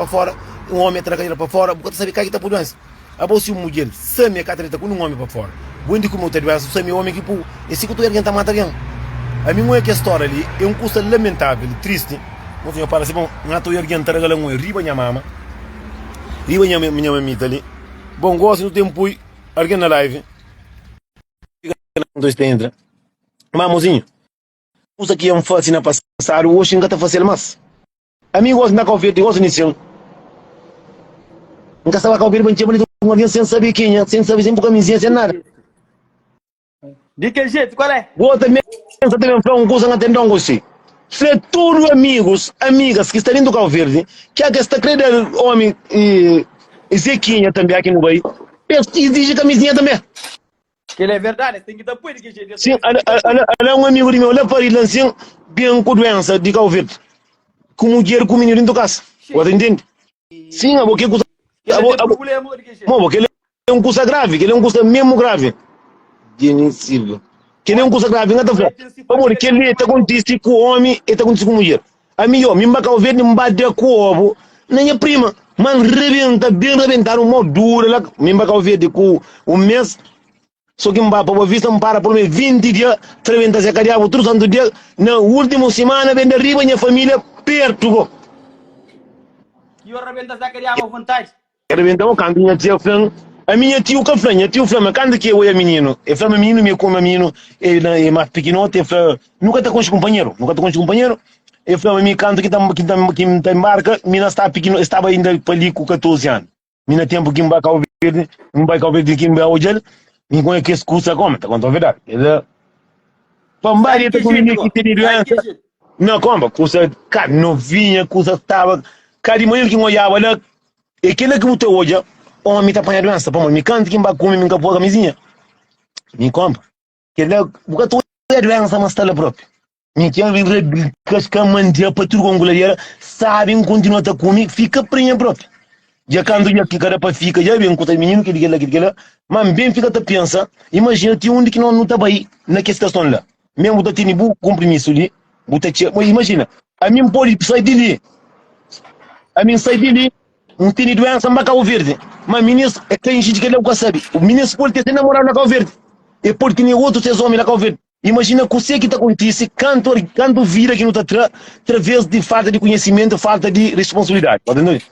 Pa fora, un omi ta na kadera pa fora, bu ka ta sabe ka ki ta pui duensa. Abo si un mudjer sami e ka ta dita ku nun omi pa fora, bu indi kuma bu ta duensa, bu sami omi ki pui, e si ku tudu algin ta mata algin. Ami n oia kes storia li, e un kusa lamentavel, tristi. Mon sinhor para si bon, n ata oia algin ta regala n oi riba nha mama, riba nha nha mamita li. Bon gosi nu ten pui algin na live, fika na nton es ta entra. Ma mozinhu, kusa ki N fasi na pasadu, oxi N ka ta fasel mas. Ami gosi na Kau Verdi gosi ni sen N ka staba Kau Verdi pa N txeba li ku algen sen sabe kenha, sen sabe sen bu kamizinha, sen nada. Di kel jetu, kual é? Bo tanbe N sa ta ben fla un kusa N ka ten don gosi. Fla tudu amigus, amigas ki sta dentu Kau Verdi, ki a kes ta kre da omi Zekinha tanbe a ki nu bai, pa es iziji kamizinha tanbe. Kel é verdadi, es ten ki ta poi di ki jetu, es Sin, ten ki ala, ta poi. ala, ala un amigu di meu la Paris la nsin, ben ku duensa di Kau Verdi, ku mudjer ku mininu dintu kasa. Bo ta intende? Sin, abo ke kusa, Kel abo, é ten abo, prubulema di ki jetu. mo, bo, kel é un kusa gravi, kel é un kusa mesmu gravi. Jenny Silva. Kel é un kusa gravi, N ka ta fla. Kel ten si Pamodi família kel li ta ta kontise ku omi, e ta kontise ku mudjer. Ami yo, mi N ba Kau Verdi, N ba da ku obu na nha prima, ma N rebenta, ben rebentadu, un mau dura la. Mi N ba Kau Verdi ku un mes, so ki N ba pa Boa Vista, N para pelu mes 20 dia, ta rebenta se kadiabu tudu santu dia. Na ultimu simana, ben da riba nha familia pertu go. Ki yo rebenta se kadiabu avontadi. Rebenta mo kantu nha tia fla-m, ami nha tiu ka fla-m, nha tiu fla-m ma kantu ki e oia mininu, e fla ma mininu mi e kuma mininu e na e mas pikinoti, e fla nu ka ta konxe kunpanheru, nu ka ta konxe kunpanheru, e fla ma mi kantu ki ta ki ta ki N ta inbarka mi na sta pikino e staba inda pa li ku 14 anu, mi na tenpu ki N bai Kau Verdi, N bai Kau Verdi ki N bai odja-l, mi konhe kes kusa koma, ta konta verdadi, e fla pa N bai Sabe deta ki ku jetu mininu go? ki tene Sabe ki duensa, jetu? na komba kusa ka novinha, kusa staba ka di manera ki N odjaba la. É kela ki bu ta odja omi ta panha duensa pamodi mi kantu ki N ba kume mi ka pua kamizinha mi konpra kela bu ka ta odja duensa ma sta la propi mi ki N kaska mandia pa tudu konkuladera sabi N kontinua ta kume fika prenha propi dja kantu dja ki ka da pa fika dja ben ku ta mininu kili kela kili kela ma N ben fika ta pensa imajina ti undi ki no nu ta bai na kes situason la mesmu bu ta tene bu konprimisu li bu ta txega imajina ami N pode sai di li Ami N sai di li, N tene duensa, N ba Kau Verdi. Ma minis e ka inxinti kel-la, bu ka sabe. Minis pode ten se namoradu na Kau Verdi, e pode tene otu ses omi na Kau Verdi. Imajina kuse ki ta kontise kantu kantu vida ki nu ta tra traves di falta di kunhesimentu, falta di responsabilidadi. Ba ta ntende?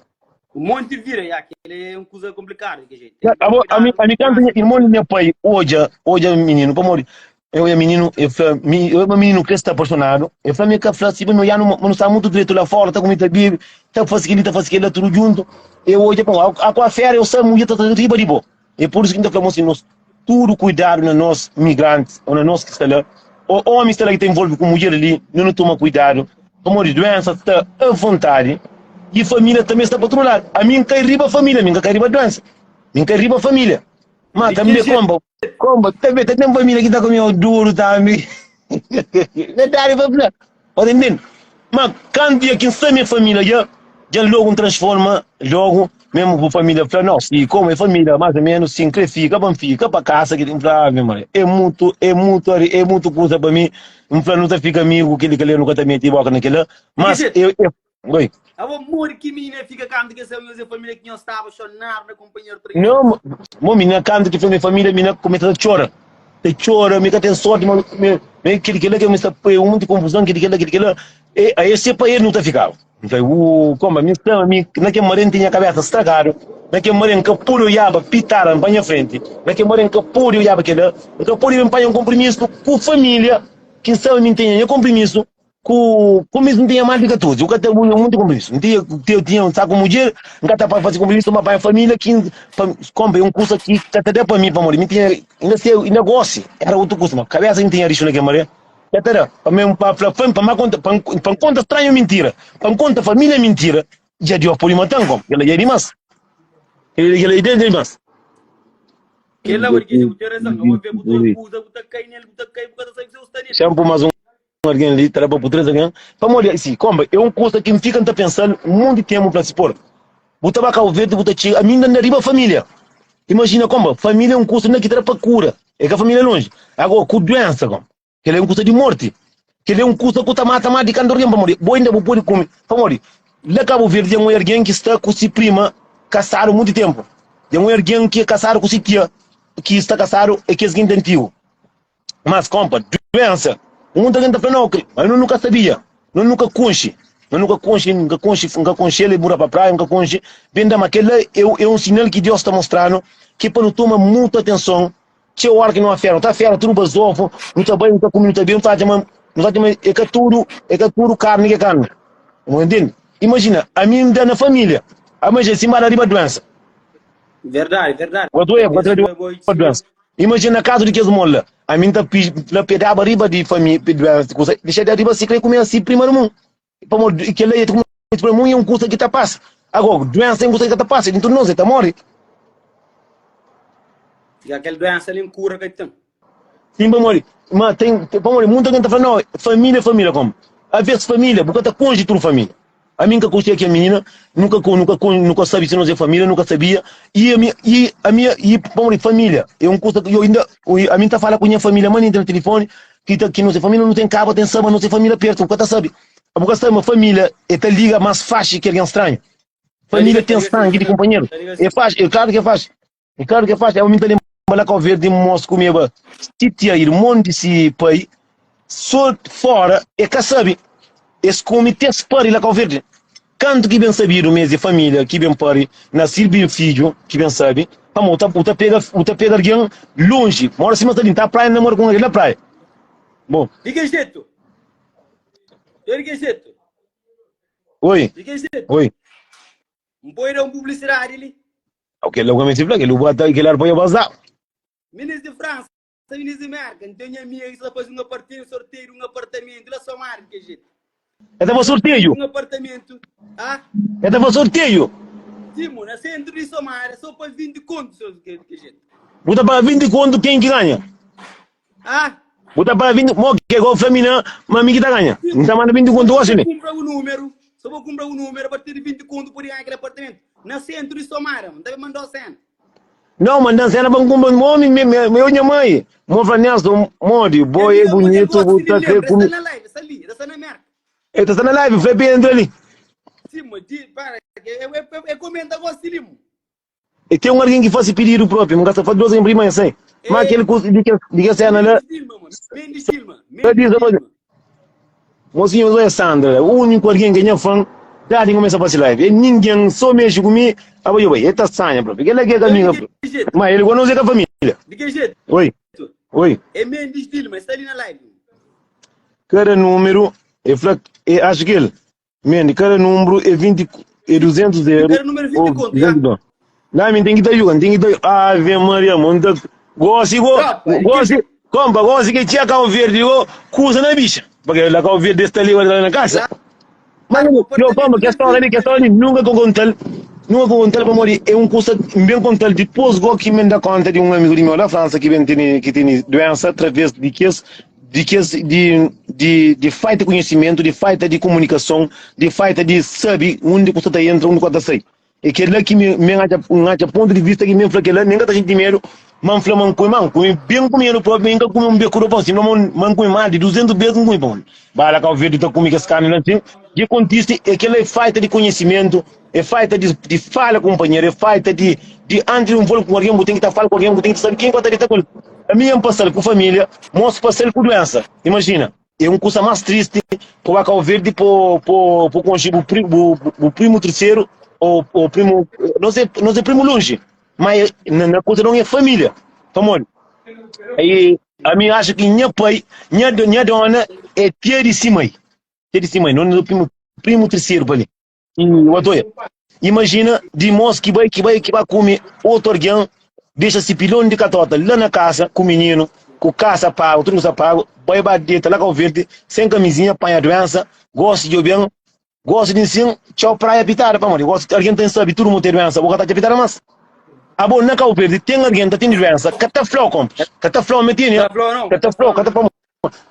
Un monti vida, ya, kel é un kuza konplikadu di ki jetu. Ten ki Abo, ami, kuidadu ami kantu dimás. nha irmon di nha pai odja, odja mininu, pamodi E oja mininu, e fla, mi, e ma mininu kre sta apaixonadu. E fla, mi ka fla si, no, ya no, no sta mutu dretu la fora, ta kume, ta bebe, ta fasi kili, ta fasi kila, tudu juntu. E oja, bom, a, a ku afera, eu sa mulher ta ta riba di bo. E por isso ki N ta fla mo si, nos tudu kuidadu na nos migrantis, ou na nos ki sta la, ou omi sta la ki ta envolve ku mulher li, no no toma kuidadu, pamodi duensa sta a vontadi, e familia tambe sta pa tudu ladu. Ami N kai riba familia, mi N ka kai riba duensa, mi N kai riba familia. Ma Di ki tambe jetu? komba, komba, tambe ta ten família ki ta kume duru tambe. Verdadi pa fla. Bo ta intende? Ma kantu dia ki N sta mi família dja, dja logu N transforma logu, mesmu ku família fla, no, si komu é família, mas o menus, si N kre fika, pa N fika pa kasa ki N fla, ave Maria, é mutu, é mutu, é mutu kuza pa mi. N fla, nu ta fika amigu, kili kila, nu ka ta mete boka na kila, Di ki mas jetu? eu, eu, oi. Abo modi ki minina fika kantu ki el sabe nhos é família ki nhos staba xonadu na kunpanheru traídu? Não, mo mina kantu ki foi minha família, mina começa a txora. Ta txora, mi ka ten sorte, ma me, me kel kel que me sta põe um monte de confusão, kel kel kel kel. E aí se pa ele não ta ficava. Mi fala, uh, como mi sta mi na ke mare tinha cabeça estragado, na ke mare ka pode olhava pitara pa minha frente, na ke mare ka pode olhava kel, ka pode me panha um compromisso com família, que sabe mi tinha compromisso Ku kumis N tinha más di 14, u ka ta un monti kunprimisu. N tinha, eu tinha un saku mudjer, N ka ta pa fasi kunprimisu, ma pa família ki N pa konpra un kusa ki ka ta da pa mi, pamodi mi tinha inda se inda gosi era otu kusa, ma kabesa N tinha rixu na kel maré ka ta da pa mi pa fla pa pa konta pa N konta stranhu mintira, pa N konta família mintira, dja Dios pode matan kom, kel-la dja é dimas, kel-la dja é dimas. Kel-la, bu ten razon, bu ta kuza, bu ta kai nel, bu ta kai, bu ka ta sabe si bu sta nel. Xampu mas un algen li ta da pa putreza algen pamodi si konba é un kusa ki N fika N ta pensa-l un monti ténpu fla si por bu ta ba Kabu Verdi bu ta txiga ami N anda riba família imajina konba família é un kusa na ki ta da pa kura é ka família lonji ago ku duensa konba kel é un kusa di morti kel é un kusa ku ta mata más di kantu algen pamodi bo inda bu pode kume pamodi. La Kabu Verdi dja un argen ki sta ku si prima kasadu mutu tenpu. Dja un argen ki é kasadu ku si tia ki sta kasadu é kes genti antigu. Mas konpa, duensa, munta algen ta fla nau, mas no nu ka sabia, no nu ka konxe, no nu ka konxe, N ka konxe, N ka konxe-l, el mura pa praia, N ka konxe. Ben da ma kel-la é, é un sinal ki Deus ta mostra-nu ki pa nu toma mutu atenson Txeu óra ki nu afera, nu ta afera tudu bazofu, nu ta bai, nu ta kume, nu ta bebe, nu ta atxa ma, nu ta atxa ma é ka tudu, é ka tudu karni ki é karni. Bu ntende? Imajina, ami N da na família, imajina si N ba da riba duensa. Verdadi, verdadi. Bu ta bu ta riba duensa. Imajina na kazu di kes mon la, ami N ta la pedaba riba di família, duensa, kusa, dexa da riba si kre kume si prima irmon. Pamodi kel-la é é un kusa ki ta pasa. Agora, duensa é un kusa ki ka ta pasa, dentu di nos, el ta móre. Ya kel duensa li kura ka ten. Sim, pamodi, ma ten, pamodi muita gente ta fla, não, família é família, como? Às vezes família, bu ka ta konxe tudu família. Ami nunca conhecia aquela menina, nunca nunca nunca sabe se nós é família, nunca sabia. E a minha, e a minha, e pamodi família é um custa que eu ainda, a mim tá fala com minha família, mas nem tem telefone, Ki ta ki nos família nu ten kaba ten saba nos família pertu bu ka ta sabe bu ka sabe ma família e ta liga mas faxi ki algen stranhu família ten sangi di kunpanheru e faxi e klaru ki e faxi e klaru ki e faxi ami ta lenbra la Kau Verdi mos kumeba si tia irmon di si pai so fora e ka sabe es kume te es pari la Kau Verdi Kantu ki ben sabidu ma es é família ki ben pari na sirbi fidju ki ben sabi pamodi u ta u ta pega u ta pega algen lonji mora sima sta li nta praia namora ku un algen na praia bon. Di ki jetu? Di ki jetu? Oi Di ki jetu? oi. N pode da un publisidadi li? Ok, logo mi si fla kel bu ata kel ar pa yo bazar. Minis di Fransa. Minis di Merka, N ten nha amiga ki sta faze un aparteiu, sorteiu di un apartamentu la Somar di ke jetu. El ta faze sorteiu? Un apartamentu, ah? El ta faze sorteiu? Si, mo, na sentru di Somar, é so pa 20 kontu, so di ke jetu. Bu ta paga 20 kontu, ken ki ganha? Ah? Bu ta paga 20, mo, ke go fla mi na, ma mi ki ta ganha. Si, N ta manda 20 kontu gosi so li. bu kumpra un numeru, so bu kumpra un numeru, a partir di 20 kontu pudi ganha kel apartamentu. Na sentru di Somar, mo, N ta ben mandau sena. Não, mandan cena pa nkumba omi me, me, eu nha mãe. Mo fla Nelson, modi, bo é bonito, bu ta kre ku mi. Ele tá na live, fla pa entra ali. E tem um alguém que faz pedido próprio, nunca faz duas em prima sem. Mas aquele curso de que de que cena lá. Tá diz, Mocinho, eu é Sandra, o único alguém que é fã, dá de começa a fazer live. E ninguém só mexe comigo, ah, eu ele tá sanha, próprio. Ele é que é amiga, mas ele gosta com a família. De que jeito? Oi. Oi. É Mendes Dilma, está ali na live. Cada número, ele fala, é, acho que ele, Mendi, kada número é 20, é 200 euros. Cada número é 20 ou conto, 200 dólares. Não, mim tem que estar jogando, tem que estar. Ave Maria, mano, tá. Gosto, go, Tropa, gosto, compa, gosto que tinha Cabo Verde, go, cusa na bicha. Porque lá Cabo Verde está ali, lá na casa. Mas, eu, compa, questão ali, questão ali, nunca que eu contar, nunca que eu contar para morrer, é um custa, bem contar, depois go que me dá conta de um amigo de meu da França que vem ter, que tem doença através de que di kes di di di falta konhisimentu, di falta di komunikason, di falta di sabe undi ku sta ta entra, undi ku ta sai. E kel-la ki mi mi N atxa N atxa pontu di vista ki mi N fla kel-la, mi N ka ta xinti medu, ma N fla ma N kume, ma N kume ben kumedu propi, mi N ka kume un beku di pon, si ma N kume más di 200 bes N kume pon. Ba la Kau Verdi ta kume kes karni la nsin. Dja kontise e kel-la é falta di konhisimentu, é falta di di fala ku kunpanheru, é falta di di antis di nvolve ku algen bu ten ki ta fala ku algen, bu ten ki ta sabe ken ku ta dita ku el. Ami N pasal ku familia, mos pasal ku duensa. Imajina, é un kusa mas tristi pa ba Kau Verdi po po po konxe bu pri bu bu primu terseru o o primu nos é nos é primu lonji, ma é na na kusa non é familia. Pamodi? Aí ami axa ki nha pai, nha nha dona é tia di si mai. Tia di si mai, nos é primu primu terseru pa li. Otoia, imajina di mos ki bai, ki bai, ki ba kume otu algen, dexa si pilon di katota la na kasa ku mininu, ku kasa pagu, tudu kusa pagu, bai ba deta la Kau Verdi, sen kamizinha, panha duensa, gosi djo ben, gosi di nsin, txau praia pitada, pamodi gosi algen ta sabi tudu mo ten duensa, bo ka ta atxa pitada mas. Abo na Kau Verdi ten algen ta tene duensa, ka ta flau konpra, ka ta flau ma tene, ka ta flau, ka ta flau.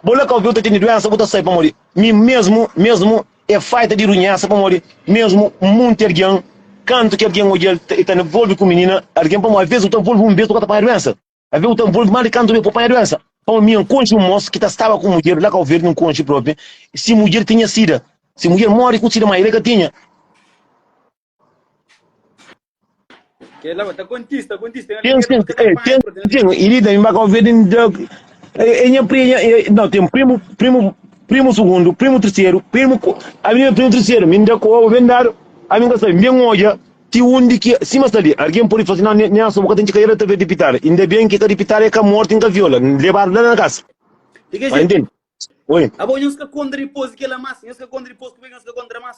Bo la ka obi, bu ta tene duensa, bu ta sai pamodi mi mesmu, mesmu é falta di runhesa pamodi mesmu munti algen, kantu ki algen odja-l el ta nvolve ku minina, algen pamodi alves bu ta nvolve un bes bu ka ta panha duensa, alves bu ta nvolve más di kantu bes bu panha duensa. Pamodi mi N konxe un mos ki ta staba ku mudjer la Kau Verdi, N konxe propi, si mudjer tinha sida, si mudjer mori ku sida ma el ka tinha. Kel-la ta kontise, ta kontise. Ten Ten algen sin, ki ka ta eh, panha, ten pero ten algen sin, e li ta ba Cabo Verde da, é, é nha pri, nha, é, não, tem primo, primo, primo segundo, primo terceiro, primo, a mim é primo terceiro, me dá com bem dado, a mim gosta, bem olha, ti undi que, cima está ali, alguém pode fazer, não, nem só boca tem que cair até ver de pitar, ainda bem que cada pitar é que a morte nunca viola, levar lá na casa, Di ki mas jetu? entende? Oi. Abo nhos ka kontra dipôs di kel-la más? Nhos ka kontra dipôs, kuma ki nhos ka kontra más?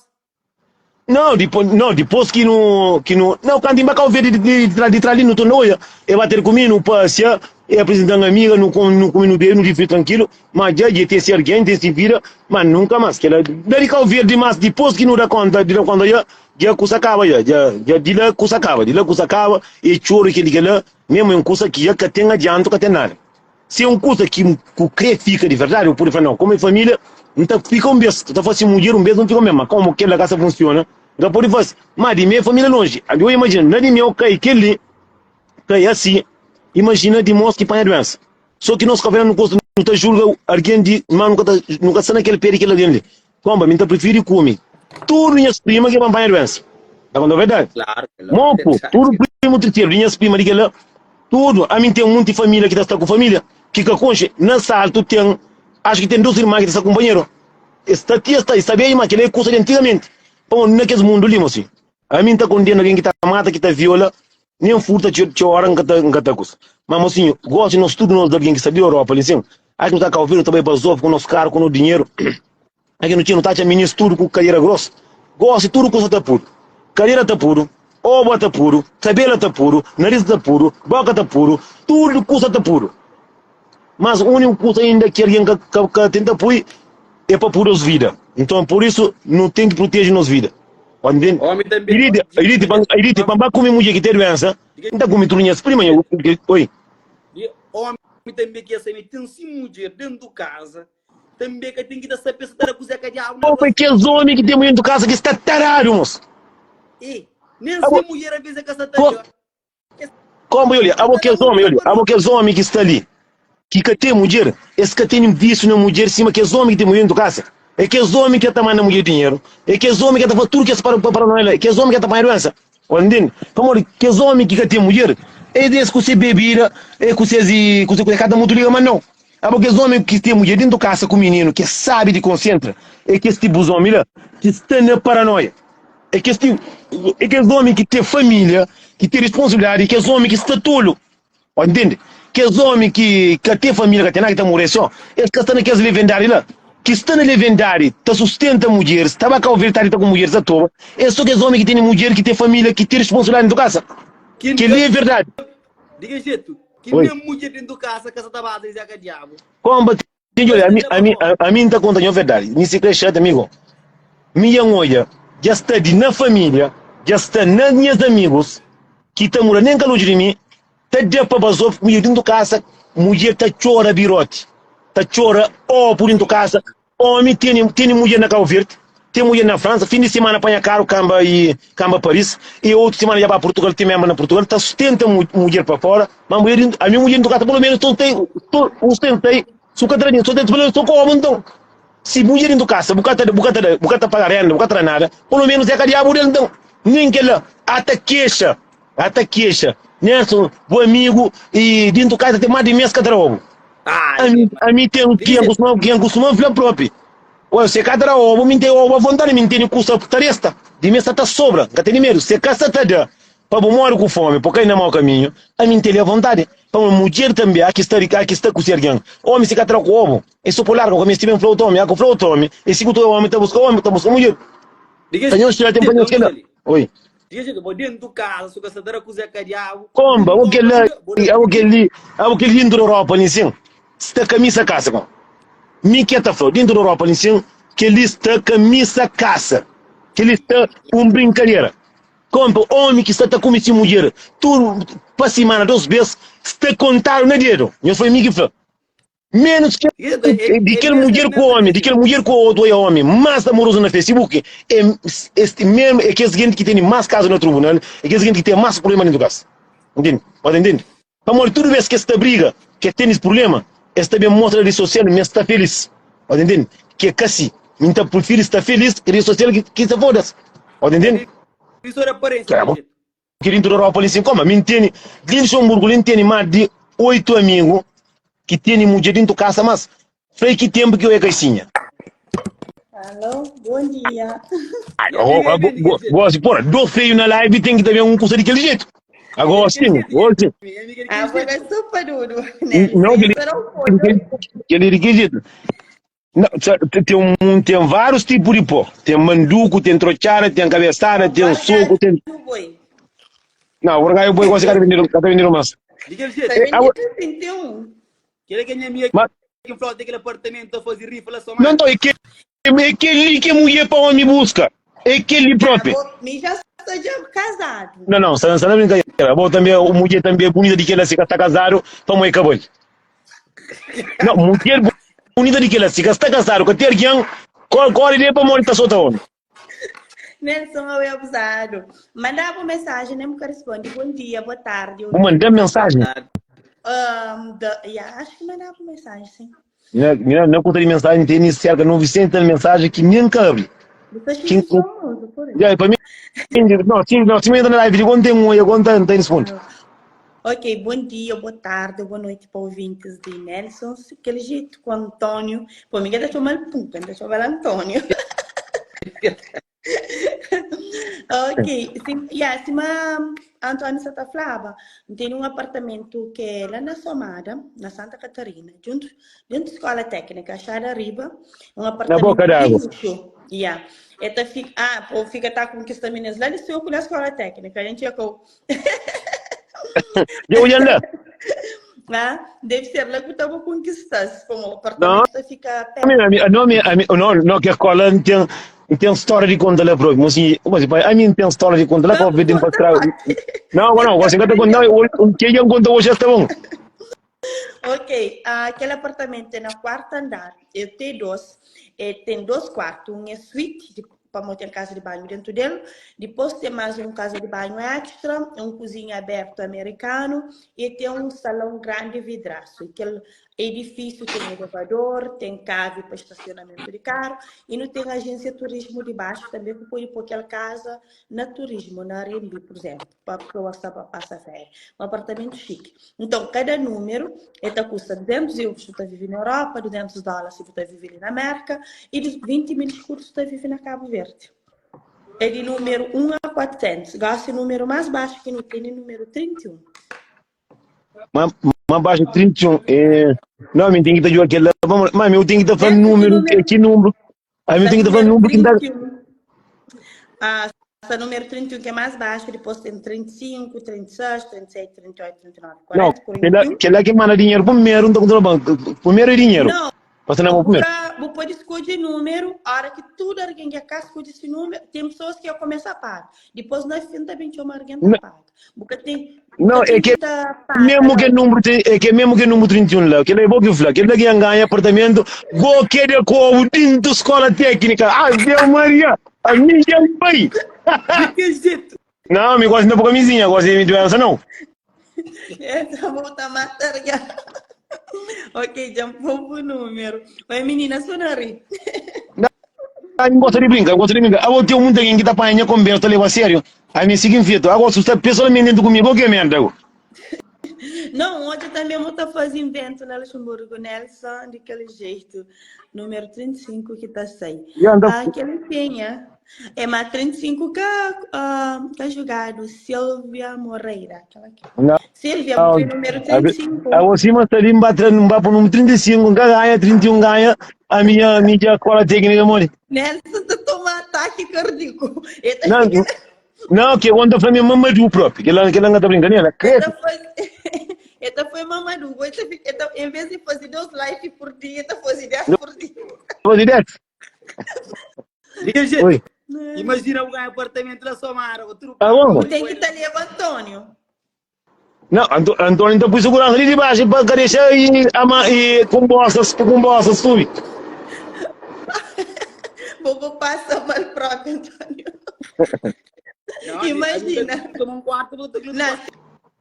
Não, depois, não, depois que no, que no, não, quando em Cabo Verde de, de, de, de trás ali no Tonoia, e bater comigo, no passeia, e apresentando amiga, no come, no come, no bebe, no divertir tranquilo, mas já, já tem se alguém, tem se vida, mas nunca mais, que ela, da de Cabo Verde, mas depois que não dá conta, de dá conta já, já custa acaba, já, já, já de lá custa acaba, de lá custa acaba, e choro que ele lá, mesmo em custa que já que tem adianto, que tem nada. Si é un kuza ki ku krê fika di verdadi, bu pode fla, Nau, komu é família, N ta fika un bês. N ta fase mudjer un bês, N fika un bês. Má komu kel-la ka sta funsiona, N ka pode fase. Má di mi é família lonji. Abi ô imajina, na di meu kai kel-li, kai asi, imajina di mos ki panha duénsa. Sô ki nos ka nu gosta, nu ta julga algen di, má nu ka ta, nu ka sta na kel pé di kel algen li. Konba, mi N ta prifiri kume tudu nhas prima ki pa N panha duénsa. Ta konta verdadi? Klaru, kel-la é Moku, verdadi. tudu primu tirseru di nhas prima di kel-la, tudu. Ami N ten munti família ki ta sta ku família ki ka konxe. Na Saltu ten, axu ki ten dos irman ki ta sta ku kunpanheru. Es sta ti, es sta, es sta bei, ma kel-la é kusa di antigamenti. Pamodi na kes mundu li, mosi, ami N ta kondena algen ki ta mata, ki ta viola, nen furta txeu, txeu óra N ka ta, N ka ta kusa. Ma, mosinhu, gósi nos tudu nos di algen ki sta di Europa li sin, axu ki nu ta Kau Verdi, nu ta bai pa Zof ku nos karu, ku nos dinheru. Aki nu txeu nu ta atxa minis tudu ku kadera gros. Gosi tudu kusa ta pudu. Kadera ta pudu, oba ta pudu, kabela ta pudu, naris ta pudu, boka ta pudu, tudu kusa ta pudu. Mas uniku kusa inda ki algen ka, ka, ka tenta pui é pa pudu os vida. Nton pur isu nu ten ki proteje nos vida. Ó ntende? Omi tanbe, Iriti, iriti, pa, iriti, pa N ba kume mudjer ki ten duensa, N ta kume tudu nhas prima, nha, oi. Di omi tanbe ki es ten si mudjer dentu kaza, Tanbe ka ten ki ta sabe sa ta da kuzé ka diabu na Opa, rostu. kes omi ki ten mulher dentu kasa ki sta taradu, mos. E, nen Abo, si mulher avês é ka sa ta ko, da. Es komba, olha, sa abo ta da kes un omi, olha, tapa abo rostu. kes omi ki sta li, ki ka ten mulher, es ka tene visu na mulher sima kes omi ki ten mulher dentu kasa. É kes omi ki ta manda mulher dinheru, é kes omi ki ta faz tudu kes para paranoia la, é kes omi ki ta panha duensa. Ô ntende? Pamodi kes omi ki ka ten mulher, é des ku se bebida, é ku ses ku se, ka ta mutu liga ma nau. Abo kes omi ki ten mudjer dentu kasa ku mininu ki sabi di konsentra é kes tipus omi la ki sta na paranoia é kes ti é kes omi ki ten familia ki ten responsabilidadi é kes omi ki sta tolu ó ntende kes omi ki ka ten familia ka ten nada ki ta more so es ka sta na kes levendadi la ki sta na levendadi ta sustenta mudjeris ta ba Kau Verdi ta dita ku mudjeris atoa é so kes omi ki tene mudjer ki ten familia ki ten responsabilidadi dentu kasa Ki kel-li é verdadi. Di ki jetu? Ki Oi. nen mudjer dentu kasa ka sa ta baza di Zeka Diabu. Komba, Mas olha, ami, inda pa ami, fora. ami N ta konta nho verdadi. Mi si kre xata, amigo. Mi dja N odja, dja sta di na família, dja sta na nhas amigus ki ta mora nen ka lonji di mi, ta da pa bazof mudjer dentu kasa, mudjer ta txora biroti, ta txora opu dentu kasa, Omi tene tene mudjer na Cabo Verde, ten mudjer na França, fin di semana panha karu kamba i kamba Paris, i otu semana dja ba Portugal, ten membra na Portugal, ta sustenta mudjer pa fora, ma mudjer ami mudjer ntu kasa pelo menos to tei to sustentei, su ka tra dinheru, so pelo menos so ku omi nton. Si mudjer ntu kasa bu ka ta bu ka ta bu ka ta paga renda, bu ka ta da nada, pelo menos é ka diabu del nton. Nen kila, ata kexa, ata kexa, Nelson, bu amigu i dintu kasa ten mas di mes ka ta da obu. Ami, ami ten ki N kustuma, ki N kustuma fla propi. Oi, se ka ta da obu, mi N ten obu avontadi, mi N tene kusa ta resta. Di mi sa ta sobra, N ka tene medu. Se ka sa ta da pa bu mori ku fomi, pa kai na mau kaminhu, ami N tene avontadi. Pamodi mudjer tanbe, a ki sta, a ki sta ku si algen. Omi si ka tra ku obu, e so po larga ku ami. Si ben fla otu omi, a ku fla otu omi, e si ku otu omi ta buska omi, ta buska mudjer. Di ki Ta nhos tira ten pa jetu, nhos kela. Oi. Di ki jetu, bo dentu kaza su ka sa ta da kuze ka diabu. Komba, abo kel la, abo kel li, abo kel dintu di Europa li sin, sta kamisa kasa kom. Mi ke ta flau, dintu di Europa li sin, kel li sta kamisa kasa. Kel li sta un brinkadera. Kompa, omi ki sta ta kume si mudjer tudu pa simana dos bes, sta kontadu na dedu. Nhos foi mi ki fla. Menos ki di kel mudjer ku omi, di kel mudjer ku otu é omi mas amoroso na Facebook, é este mesmo é kes gente ki tene mas caso na tribunal, é kes gente ki tem mas problema dentro casa. Entende? Pode entende? Pamodi tudo vez que esta briga, que tem esse problema, esta bem mostra na rede social, me está feliz. Pode entende? Que é kasi, me tá prefiro estar feliz rede social que, que se foda-se. Pode entende? Isso era aparência, Que é bom. ki dintu di Europa li sin koma mi nteni di Luxemburgo li nteni mas di 8 amigu ki teni mudjer dintu kasa mas flai ki tempu ki oia kaisinha. Alô, bom dia. Gosi, porra, do feio na live tem que também um custa daquele jeito. Agora sim, hoje. Ah, foi na sopa, Dudu. Não, aquele, aquele de que jeito. Não, tem, um, tem vários tipos de pó. Tem manduco, tem trochada, tem cabeçada, tem soco, tem. Não, o boi gosta de vender, tá vendendo mais. De aquele jeito. Tá vendendo Kel é nha amiga Mas, ki flau tem kel apartamento ta fazi rifa la não, Somada. então, é que é aquele que mulher para homem busca. É aquele próprio. Ah, mi já estou já casado. Não, não, você não brincadeira. Bom, também, a mulher também é bonita de que ela se está casado, para mulher acabou. Não, mulher bonita de que ela se está casado, que tem alguém, qual qual ideia para mulher tá solta homem? Nelson, eu é abusado. Mandava mensagem, nem me responde. Bom dia, boa tarde. Vou mandar mensagem. Um, de, yeah, acho que mandava mensagem, sim. Minha, minha, na conta de mensagem tem cerca de 900 mensagens que nem cabe. Depois Quem- que famoso, por isso. E aí, para mim, não, sim, não, se me entra na live, quando tem um, eu conto, não tem responde. Ok, bom dia, boa tarde, boa noite para ouvintes de Nelson. Aquele jeito com Antônio. Pô, ninguém tá chamando Puca, não tá chamando Antônio. Ok, sim, yeah, se ma Antônio Santa Flava tem um apartamento que é lá na Somada, na Santa Catarina, junto, dentro da Escola Técnica, Achada Riba, um apartamento boca de d'água. luxo. Yeah. Eta fica, ah, pô, fica tá com que meninas lá de suco na Escola Técnica, a gente ia com Eu ia lá. Ah, deve ser lá que estava conquistar, como o Não, apartamento fica perto. a minha, a minha, não, não, que a escola não tem, não tem história de conta lá próprio. Mas, assim, mas, pai, a mim não tem história de conta lá para ver tempo atrás. Não, não, você não conta, não, o que eu conto hoje está bom. Ok, ah, aquele apartamento é na quarto andar, é T2, é, tem dois quartos, um é suíte, de, para ter casa de banho dentro dele, depois tem mais um casa de banho extra, um cozinha aberto americano e tem um salão grande vidraço. Aquele edifício tem elevador, tem cave para estacionamento de carro e não tem agência de turismo de baixo também que pode pôr aquela casa na turismo, na Airbnb, por exemplo, para a pessoa estar para passar férias. Um apartamento chique. Então, cada número eta custa 200 euros se você vive na Europa, 200 dólares se você vive na América e 20 mil escudos se você vive na Cabo Verde. É de número 1 a 400. Gosto de número mais baixo que não tem, é número 31. Mas, mas baixo 31, é, não, me tem que estar aquele lá, vamos, mas eu tenho que estar falando Dentro de número, número, que número, aí eu tenho que estar está falando número número que dá, 31. Ah, está número 31 que é mais baixo, depois tem 35, 36, 37, 38, 39, não, 40, aquele 41. aquele que manda dinheiro primeiro, não está controlando banco, primeiro é dinheiro, Não, você não é primeiro. Você pode escolher número, a hora que tudo alguém que cá escolhe esse número, tem pessoas que começam a pagar. Depois na fim também chama alguém Não, que paga. Porque tem, não, porque é tem que que tá paga, mesmo que não. número, é que mesmo que número 31 lá, que ele é bom que fala, que ele que ganha apartamento, go que de como dentro escola técnica, Ave Maria, a minha mãe. De que jeito? Não, me gosto de camisinha, gosto de doença não. Essa volta a matar já. Ok, já vou pro número. Oi, menina, sonori. Ah, não gosto de brincar, eu gosto de brincar. Ah, eu tenho muita gente que tá apanhando conversa, leva a sério. Aí me sigue feito. Agora, se você pessoalmente dentro comigo, o que é merda? Não, ontem também vou estar fazendo invento na Luxemburgo, Nelson, daquele jeito. Número 35 que tá sem. E anda, Ah, aquele tinha. É, mas 35 que ah, tá jogado. Silvia Moreira. Aquela aqui. não, Silvia, foi número 35. a você mas tá ali batendo, não vai para o número 35, ganha, 31 ganha, a minha, minha escola técnica, mano. Nelson tá tomando ataque cardíaco. Ele tá, Não, não, que ontem foi minha Mamadou próprio, que ela, que ela não tá brincando, ela ele cresce. tá faz... ele tá foi Mamadou. Ele tá, ele tá, em vez de fazer dois lives por dia, ele tá fazendo 10 por dia. Você desce. De que jeito? Oi. Imagina eu ganhar apartamento lá Somara, outro Ah, bom. Tem que estar ali, Antônio. Não, Anto, Antônio tá por segurança ali de baixo, para deixar e, ama, e com bolsas, com bolsas, sube. Vou, vou passar mal próprio, Antônio. Não, a Imagina. gente toma um quarto, vou ter que Não,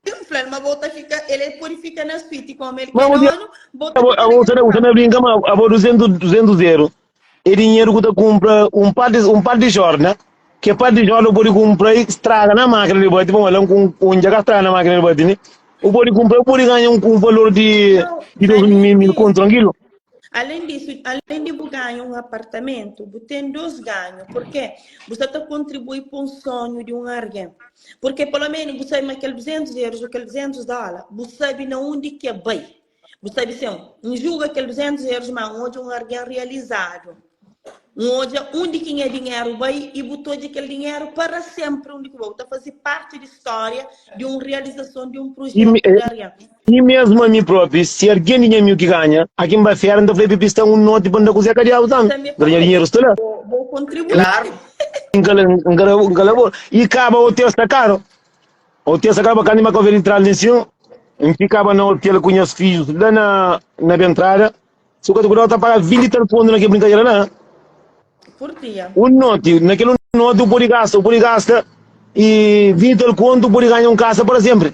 simplesmente, mas volta fica, ele purifica na suíte, como ele Mas quer o dia- dono, volta A fica bolsa naquele você não brinca, mas a bolsa 200, 200 euros. É dinheiro que tu compra um par de, um par de jornal, né? Ke par di jola bu pode kunpra i straga na makina di bati, pamodi la ku un dja ka straga na makina di bati ne. Bu pode kunpra, bu pode ganha un un valor di Nau, di 2 alén mil mil kontu disu, trankilu. alén disu, alén di bu ganha un apartamentu, bu ten dos ganhu, purke bu sta ta kontribui pa un sonhu di un argen. Purke pelo menu bu sabe ma kel 200 euros ou kel 200 dola, bu sabe na undi ke bai. Bu sabe sin, N juga kel 200 euros, má N odja un argen realizadu. N odja undi ki nha dinheru bai i bu ta odja kel dinheru para senpri undi ki bai. Bu ta faze parti di stória di un realizason di un I, prujétu di argen. i mesmu ami propi, si argen di nha amigu ki ganha, aki N bai fera, N ta fla pipi sta un noti pa N da ku Zé Kadiabu tambi. Tanbê N ta nha pa dinheru sta la. bo, bo kontribui. Klaru. N ka N ka N ka labora. I kaba otel sta karu. Otel sta karu pa kanti ma ka ovel entrada li nsin. N fikaba na otel ku nhas fidjus la na na bentrada. Si bu ka ta kudaba, ta paga 20 i tal pontu na kel brinkadera la. Pur dia. Un noti, na kel un noti bu pode gasta, bu pode gasta i 20 i tal kontu, bu pode ganha un kasa para senpri.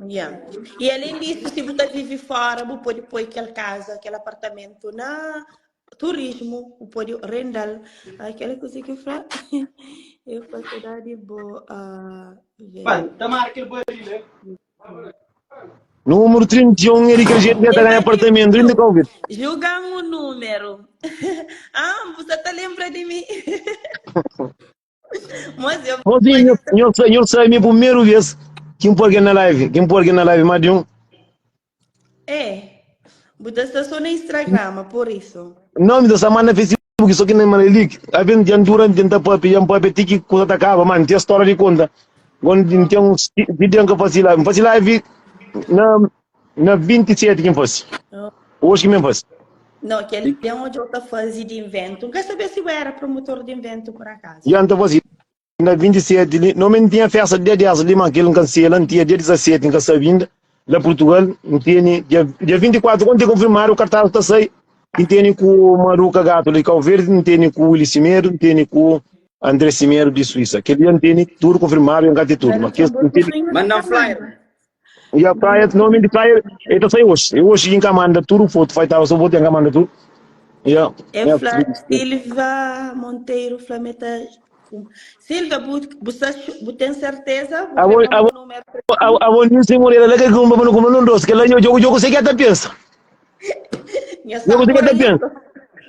Yeah. I alén disu, si bu ta vive fora, bu pode poi kel kaza, kel apartamentu na turismu, bu pode renda-l. Ah, kel kuza ki fla, eu fla sodadi bo, ah, Pai, ta marka kel baril, eh? Númeru 31 é di kel jetu ki el ta ganha apartamentu dentru di Cabo Verde. Julga-m un númeru. Ah, bu sa ta lenbra di mi. Mos, eu Mozinho, nho, nho, nho sabe mi primeru vez ki N pô algen na live, ki N pô algen na live más di un. É, bu ta sta só na Instagram, por isso. Não, mi ta sta más na Facebook, só ki na manda link. Às vezes dja N dura, dja N ta papia, dja N papia ti ki kuza ta kaba, má N ten stória di konta. Quando N ten uns ti dia N ka fasi live. N fasi live na, na 27 ki N fasi. Oji ki mi N fasi. Não, kel dia onde eu ta fazi di invento. N ka sabia si bu era promotor di invento por acaso. Ya N ta fasi. Na 27 li, no men tinha festa dia 10 li, ma kel N kansela, N tinha dia 17, N ka sabe inda, la Portugal, N tene dia, dia 24, quando tem confirmado, o cartaz ta sai, N tene ku Maruca Gato li Cabo Verde, N tene ku Willy Semedo, N tene ku André Semedo di Suíça. Kel dia N tene tudo confirmado, N ka ten tudo, Na ma kes, N Luxemburgo tene sonho Manda ta um flyer. manda. E a praia, nome de praia, ele tá saindo hoje. Eu hoje em manda tudo, foto, vai estar, só vou ter que manda tudo. Yeah, É yeah. fla Silva Monteiro fla me ta Silva, bu, bu, sa, bu tem certeza? Bu A krê vou, pa a bu vou, número a, a vou Nilson Moreira, lá que compra, não compra, não doce, que lá eu jogo, jogo, sei que até pensa. Nha sta Jogo, sei que por até aí. pensa.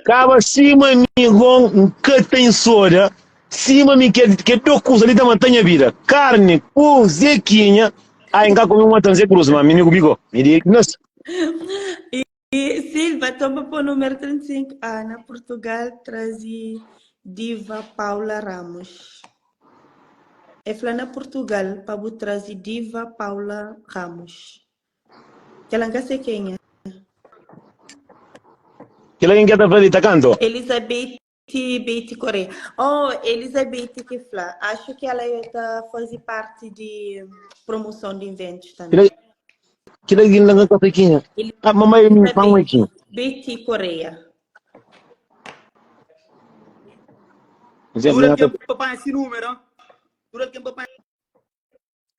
Caba cima amigo, nunca tem soda. Cima mi que que do kusa li ta mata nha vida. Carne ku zequinha, ai nka come uma tanze cruz, mas mi ni bigo. Mi di nas. E, e Silva, toma para o número 35. Ah, na Portugal trazi Diva Paula Ramos. É fla na Portugal pa bu trazi Diva Paula Ramos. Kel N ka sei kenha. Kel algen ki ta fla li ta kanto. Elizabeth Beatty Correia. Oh, Elizabeth ki fla. Acho ki ela ta faze parte di promoson di inventos tambe. Kel algen la N ka sei kenha. Ah, mamai mi pa Elizabeth kenha. Beatty Correia. Tudo algen pa panha si número. Tudo algen pa panha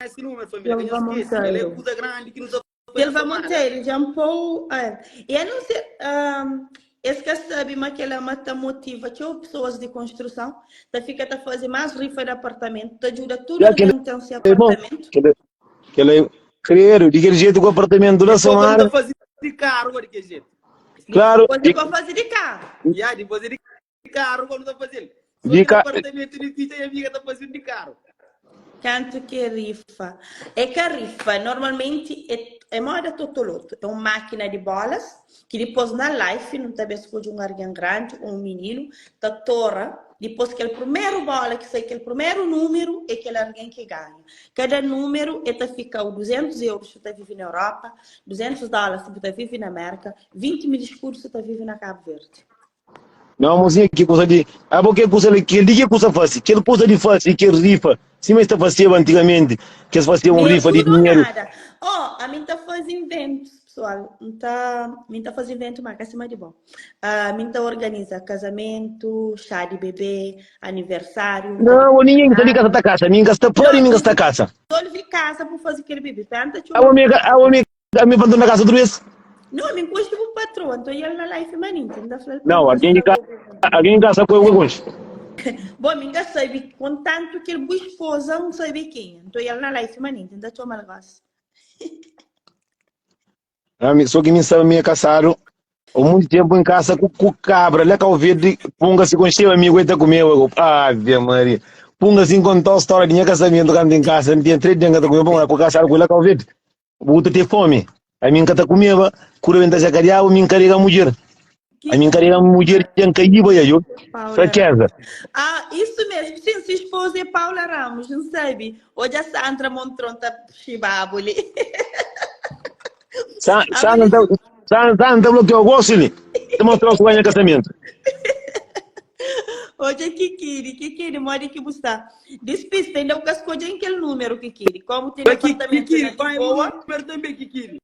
esse número, família, que Silva não esquece. Ele é Monteiro. coisa grande que nos Silva Monteiro, já me pôu. E eu não sei. Um, esse que sabe, mas que ela mata motiva txeu pessoas de construção, tá fica tá fazer mais rifa de apartamento, tá ajuda tudo Já que alguém tem seu é bom, apartamento. que ele, que ele credo, de aquele jeito com o apartamento lá Depois não Samara, tá fazendo de carro, de que jeito. claro, Depois de, de fazer de carro. Ya, depois de carro, quando tá fazendo. Só de que ca... apartamento de ficha e amiga tá fazendo de carro. Kantu ki é rifa? É ka rifa, normalmenti é, é moda totoloto, é un mákina di bolas ki dipôs na life nu ta ben skodje un argen grandi ô un mininu ta tora, dipôs kel primeru bola ki sai kel primeru númeru é kel argen ki ganha. Kada númeru é ta fika-u 200 eurus si bu ta vive na Europa, 200 dóla si bu ta vive na Merka, 20 mil eskudu si bu ta vive na Kabu Verdi. Não, mozinha, que kusa di. Abo que kusa li, kel di que kusa fasi, kel kusa di fasi, kel rifa. Sima es ta faseba antigamente, que es fasia un Mi é rifa di tudo ou dinheru. nada. Oh, ami N ta faze inventus, pessoal. N ta, mi N ta faze inventu má ka sima di bo. Ah, mi N ta organiza kazamentu, xá di bebê, aniversáriu, N ta Não, desenha ninguém ka sta di kasa. kasa ta kasa, mi ka sta pari, Não, mi ka sta kasa. resolve kasa bu faze kel bebê. Penta Abo txoma mi, abo mi, mi pa na kasa outra vez. Não, mi nkonxe bu patroa, nton el na life manenti, N ta fla-l pa Não, el alguém de mostra-bu casa, alguém em casa com eu com. Bo mi nka sabe kontantu kel bu esposa N sabe kenha. Nton el na life manenti N ta txomal gosi. Ami, so ki mi sabe mi é kasadu há muito tempo em casa ku, ku cabra lá Cabo Verde, punga se concheu amigo ele tá comeu, eu, Ave Maria. Punga se contou a história de minha casamento quando em casa, não tinha três dias que tá comeu, bom, com casado com lá Cabo Verde. Bu ta ter fome. A mim ka ta comeba, cura bem ta jacareava, mim carrega a mulher. A mim carrega a mulher, tinha caíba ya, eu. Paula Fraqueza. Ah, isso mesmo. Sim, sua esposa é Paula Ramos, não sabe? Hoje a Sandra Montron tá chibabo ali. Sa, Sandra tá, Sandra, Sandra tá bloqueou o gosto ali. Te mostrou o ganha casamento. Hoje é Kikiri, Kikiri, modi que você está? Despista, ainda o escolhe em aquele número, Kikiri. Como tem departamento Kikiri, na vai Lisboa. número também, Kikiri.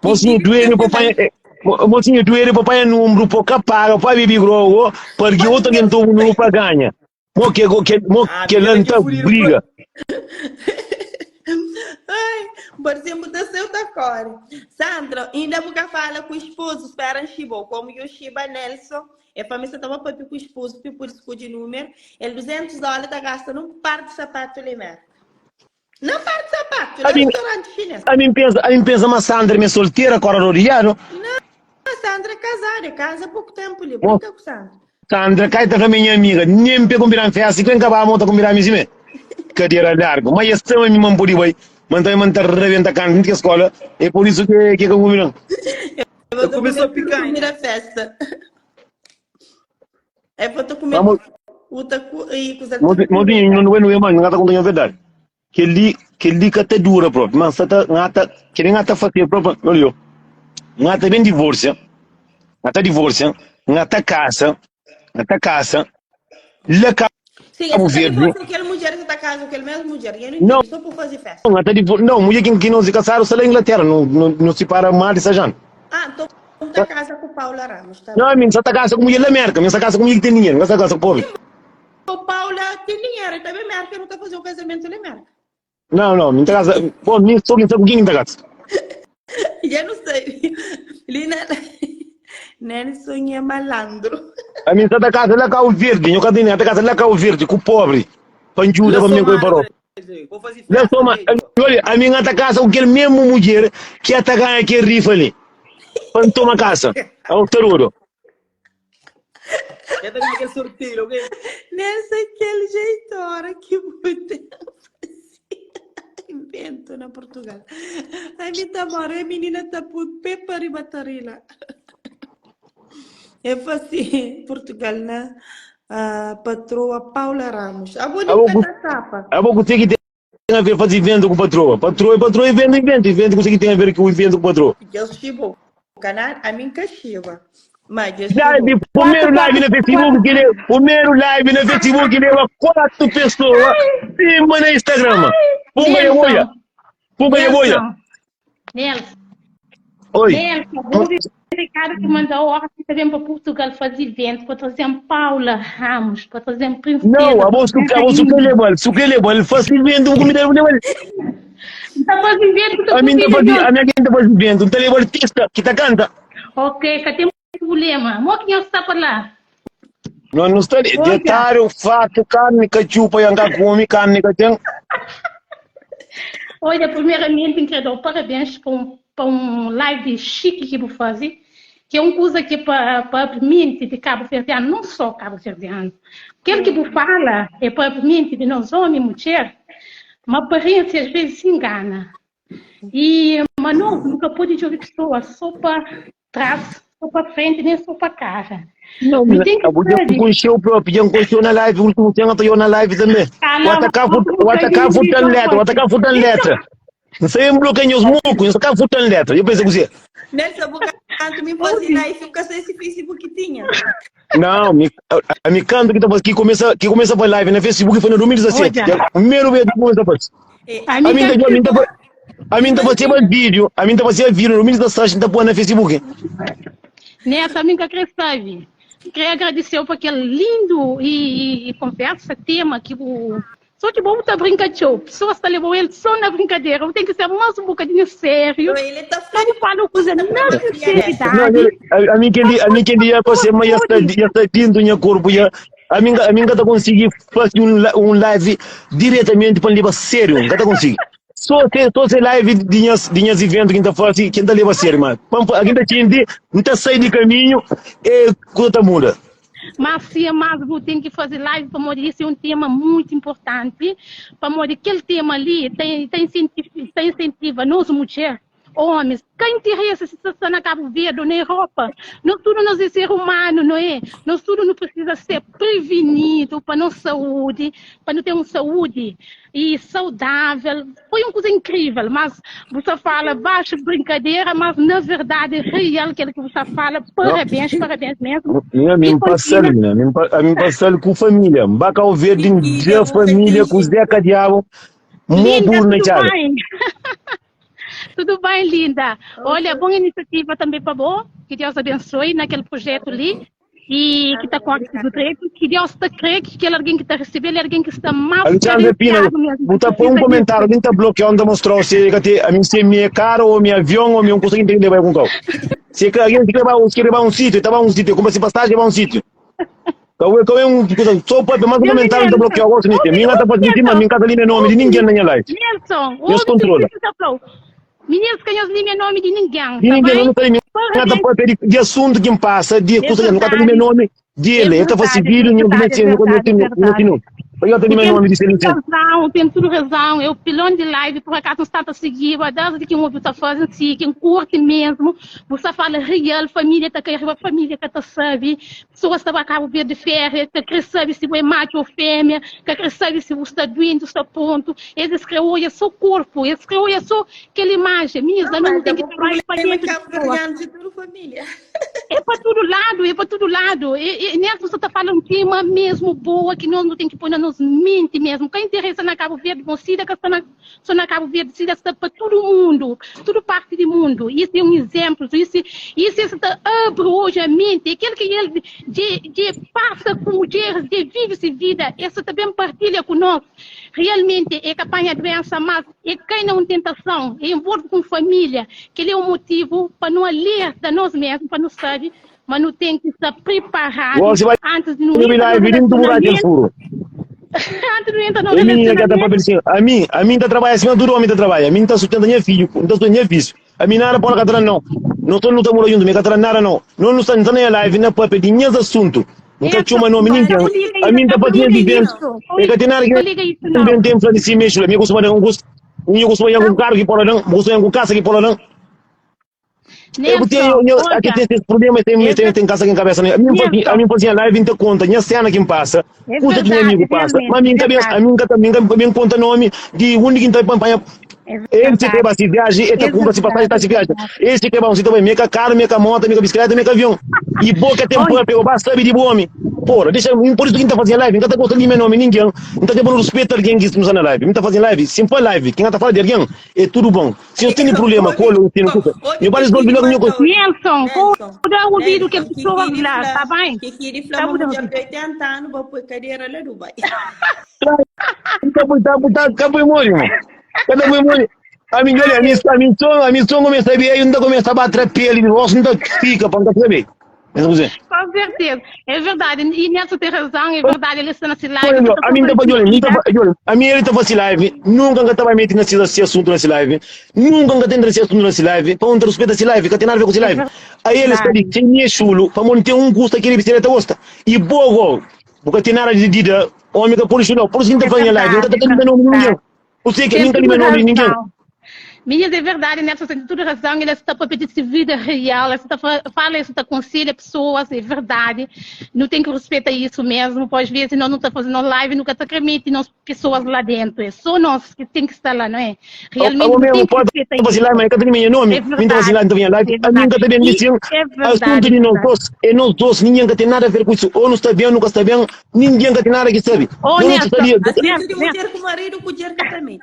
Mocinho, duele pa panha, eh, mocinho, duele pa panha número, pa ka paga, pa bebi grogo, porque outro alguém toma o número pa ganha. Mo que que mo Ah, que porque lá daqui tá fudido briga. Ai, por exemplo, tá seu tá core. Sandra, ainda nunca fala com o esposo, espera chibo, como eu chiba Nelson, e família tava papi com o esposo, por escolher número, ele 200 dólares tá gastando um par de sapato ali merda. Não par de sapato, A lá mim, restaurante chinês. a mim pensa, a mim pensa, mas Sandra é solteira, agora rodeado. Não, Sandra é casada, casa há pouco tempo ali, Mo brinca com Sandra. Sandra cai tá minha amiga, nem pe combinar festa, quem acabar a moto combinar me Cadeira larga, mas esse também me manda vai, mas também manda rebenta canto que escola, é por isso que que combinam. Eu vou Eu começou a comer tudo picar, comida né? festa. É vou comer Vamos, o tacu e coisa tudo comida. mozinho, não é não é mais, não tá contando a verdade. Kel-li, kel-li ka ta dura propi, ma sa ta, nga ta, kel-li nga ta fase propi, olha yo, nga ta ben divorsia, nga ta divorsia, nga ta kasa, nga ta kasa, la Sim, Cabo essa tá Verde, divorcia aquela mulher que tá casa com aquele mesmo mulher. Eu não não, entendi, só por fazer festa. nga ta divor, não, mulher que, que não se casaram, está lá na Inglaterra, não, não, não se para mal de sajano. Ah, então tá casa com Paula Ramos, tá Não, bem. mim só ta casa com mulher da América, mim só casa com mulher que tem dinheiro, não sa casa com pobre. O Paula tem dinheiro, também América não tá fazendo o casamento na América. Não, não, mim ta casa, pô, mim só quem sabe com quem ta casa. Já não sei. Lina, Nelson é malandro. A mim só ta casa lá Cabo Verde, nho cadê, ta casa lá Cabo Verde, com pobre, pa ajuda Lá pa mim com somado, parou. Vou fazer Lá festa soma, também, olha, a minha ta casa com aquele mesmo mulher que ata ganha aquele rifa ali. Pa não toma casa. É um tarudo. Já tá aquele sorteio, ok? Nelson, aquele jeito, hora que muito invento na Portugal. A mim tá mora, a menina tá por pé para ribatarila. Eu faço Portugal na a patroa Paula Ramos. A A bonita vou, tá tapa. a vou ter que tem a ver fazer evento com patroa. Patroa é patroa, evento, evento. Evento com que tem a ver com o evento com patroa. Eu chibo o canal, a mim cachiva. Mas eu Live, chibo. primeiro Quatro, live quatro, na Facebook, quatro. que leva, primeiro live na Facebook, leva quatro pessoas, cima na Instagram. Pumba e boia, Nelson, pumba e boia. Nelson, Nelson, Oi. Nelson, vou ver o recado que mandou ontem também para Portugal fazer evento, para trazer a Paula Ramos, para trazer a princesa, Não, a para bolsa, trazer a a bolsa que rainha. leva, se que leva, faz evento, comida leva. Está fazendo evento, está A minha convida tá fazendo, Deus. a minha quem tá fazendo evento, não tá levando artista que tá canta. Ok, que tem problema. Mo que está para lá. Não, não está ali. Olha, Detalhe, fato, carne, cachupa, yanga come, carne, cachão. olha, primeiramente, quero dar parabéns para um, para um live chique que vou fazer, que é uma coisa que para para a mente de Cabo Verdeano, não só Cabo Verdeano. Aquilo que vou fala é para a mente de nós, homem e mulher, uma aparência às vezes se engana. E, mas não, nunca pude ouvir pessoa só para trás, só para frente, nem só para cara. Não, Não tem que a mulher saber. conheceu o próprio, já conheceu na live, o último tempo eu na live também. Ah, O não, atacar, mas o atacar futando letra, o atacar futando letra. Não sei bloqueio os mucos, não sei futando letra. Eu pensei que você, Nelson, vou canto me fazer live, fica sem esse Facebook que tinha. não, me, a, a me canto que tá que começa, que começa a live na Facebook foi no 2017. Olha. Que é o primeiro vez que começa a fazer. É, A A mim mim tá, tá a mim tá, a mim tá fazendo vídeo, a mim tá fazendo vídeo no 2017, tá pondo na Facebook. Nessa amiga sabe. Queria agradecer por aquele lindo e, e, e conversa, tema que o. Só ki bo bu ta brinka txeu, pesoas ta leba-u el só na brinkadera. Bu ten ki ser más un bokadinhu sériu Não, ele tá pa bu fala kuza na Não, sinseridadi. ele, a, a mim que a mim que dia para ser, mas já está, pode. já está dentro minha corpo já. A mim, a mim que tá conseguir fazer um, um live diretamente para levar sério, não tá conseguir. Só se, só se live de minhas, de minhas eventos que tá fazendo, que tá leva sério, mas a gente tá não tá saindo de caminho, é coisa tá muda. Mas se é mais bu ten ki faze live pamodi esse é um tema muito importante, pamodi kel tema li ta ta ta incentiva nos mudjer, homis, ka interesa si sta na Cabo Verde ou na Europa, nos tudo nos é ser humano, não é? Nos tudo nu precisa ser prevenido pa nos saúde, pa nu ten um saúde e saudável. Foi um kuza incrível, mas bu sa fala baixo brincadera, mas na verdade é real aquilo que bu sa fala. Parabéns, parabéns mesmo. Minha, E mim passal, continua. minha, mim, a mim passal com família. Bacau Verde, Nikita, da você família tem com Zeca Diabo, Linda, Mobur na tudo Tchada. bem? Tudo bem, linda. Olha, boa iniciativa também para bom. Que Deus abençoe naquele projeto ali. E que está com tudo direito. Que Deus te crê que aquele alguém que está recebendo é alguém que está mais Alexandre Pina, carenciado mesmo, que botar pôr um precisa comentário, disso. alguém tá bloqueando, tá mostrando se que a mim se é minha cara ou minha avião ou minha coisa que tem que levar com carro. Se que alguém quer levar, quer levar um sítio, tá um sítio, como se passagem vai um sítio. Cauê, Cauê, um, coisa, só pode mais um Meu comentário tá Nelson, bloqueado, gosto de ouve, mim não tá ouve, pode dizer, mas Nelson, mim casa ali não é nome de ouve, ninguém na minha live. Nelson, Deus ouve o que controla. você está falando. Meninos, que eu não meu nome de ninguém, De tá ninguém, bem? não tá mim nada Parabéns, pode de, de assunto que me passa, de é coisa que não tá meu verdade, nome é dele, ele tá fazendo verdade, é vídeo, não verdade, é não verdade, é não verdade. não. Eu tenho Tu meu tem nome de tudo Celestino. razão, tem tudo razão. Eu pilão de live, por acaso não está a seguir, a dança de quem ouve está fazendo, sim, quem curte mesmo. Você fala real, família está caindo, família que tá sabe, pessoas estão a Cabo Verde férias, que quer saber se é macho ou fêmea, que quer saber se você está doente, está pronto. Eles creem, olha só o corpo, eles creem, olha só aquela imagem. Minhas Não, amigos mas têm é que o trabalhar para problema dentro de pessoas. cabo-verdiano de toda família. É para todo lado, é para todo lado. E, e nessa você está falando um tema mesmo boa, que nós não tem que pôr na nossa mente mesmo. Quem interessa na Cabo Verde, bom, Cida que está na, só na Cabo Verde, Cida está para todo mundo, toda parte do mundo. Isso é um exemplo, isso, isso, isso tá, abre hoje a mente. Aquele que ele de, de passa com mulheres, de vive essa vida, isso também partilha conosco. Realmente é capaz a doença, mas é cai na tentação, é envolve com família, que ele é um motivo para não alerta nós mesmos, para não saber, mas não tem que estar preparado Você vai antes de não no entrar no live, dentro do buraco relacionamento, furo. antes de não entrar no E menina que tá relacionamento. para assim, a mim, a mim tá trabalha acima do homem tá trabalha, a mim tá sustenta minha filho, não tá sustentando minha filho. A mim nada pode catar não. Não tô não tá morando junto, me catar nada não. Não não está nem na live na papel de minhas assunto. Nunca Essa, chama nome não ninguém. liga A mim isso, tá não fazendo liga evento. isso, É que tem nada não que liga isso não. não tem tempo de se mexer, me costuma dar um gosto. Me costuma ir com carro que pode não, me costuma ir com casa que pode não. Eu tenho, Nelson, eu, aqui olha, tem esse problema, tem, é tem, tem casa aqui em cabeça. né? A mim, Nelson, a mim fazia live, então conta, minha cena que me passa, é custa que meu verdade, amigo passa, mas a realmente, minha é cabeça, a verdade, minha também, a minha conta nome de onde que está campanha. é Ele se verdade, quer se viagem, ele é tá compra se passagem, verdade, tá é se viagem. verdade. Esse que é bom, se também, meca carro, meca moto, meca bicicleta, meca avião. E boca tem Olha, pão, pegou, sabe de bom homem. Porra, deixa, por isso que não tá fazendo live, não tá gostando de meu nome, ninguém. Não tá tendo respeito a alguém que está na live. Não tá fazendo live, sempre live. Quem tá falando de alguém, é tudo bom. Se eu tenho problema, colo, eu tenho culpa. Onde Eu vários que resolvi Kiri logo minha coisa. mandou? Nelson, vou Nelson, dar ouvido que as Nelson, pessoas Kikiri lá, fla, tá bem? Kikiri fla Tá uma bom. mulher de 80 anos vai pôr cadeira lá Dubai. Tá, tá, tá, tá, boi irmão. Tá, boi mole. A mim, olha, a mim, a mim, só, a mim, só começa a ver, aí não começa a bater a pele, o rosto não fica, para não saber. Mas você. Com certeza, é verdade. E Nelson tem razão, é verdade, ele está nessa live, que está A mim tá olha, mim tá, comprometida. olha, a mim ele tá fazendo live, nunca que tava metendo nesse nesse assunto nesse live, nunca que tem nesse assunto nesse live, para um respeito esse live, que tem nada a ver com esse É live. Aí ele está verdade, de sem minha chulo, para manter um gosto aquele bicicleta gosta. E bogo, porque tem nada de dida, homem que por isso não, por isso não tá é fazendo live, nunca tá verdade, é dando nome de ninguém. verdade. Você que Tem nunca tudo lhe nome de ninguém. razão. Meninas, é verdade, Nelson tem tudo razão. Ele está para pedir vida real, ele está fala, ele está aconselha pessoas, é verdade. Não tem que respeitar isso mesmo, pois às vezes nós não está fazendo live, nunca está cremite nós pessoas lá dentro. É só nós que tem que estar lá, não é? Realmente O não mesmo tem que pode respeitar fazer isso. live, mas que tem meu nome, É mim tá fazendo verdade, live, não live, é a mim verdade. nunca também E disse, é assunto verdade, é de nós verdade. dois, é nós dois, ninguém que tem nada a ver com isso, ou não está bem, ou nunca está bem, ninguém que tem nada que sabe. Ô, Eu não Nelson, sabia. Assunto de Nelson, Nelson, mulher com marido, com mulher que também.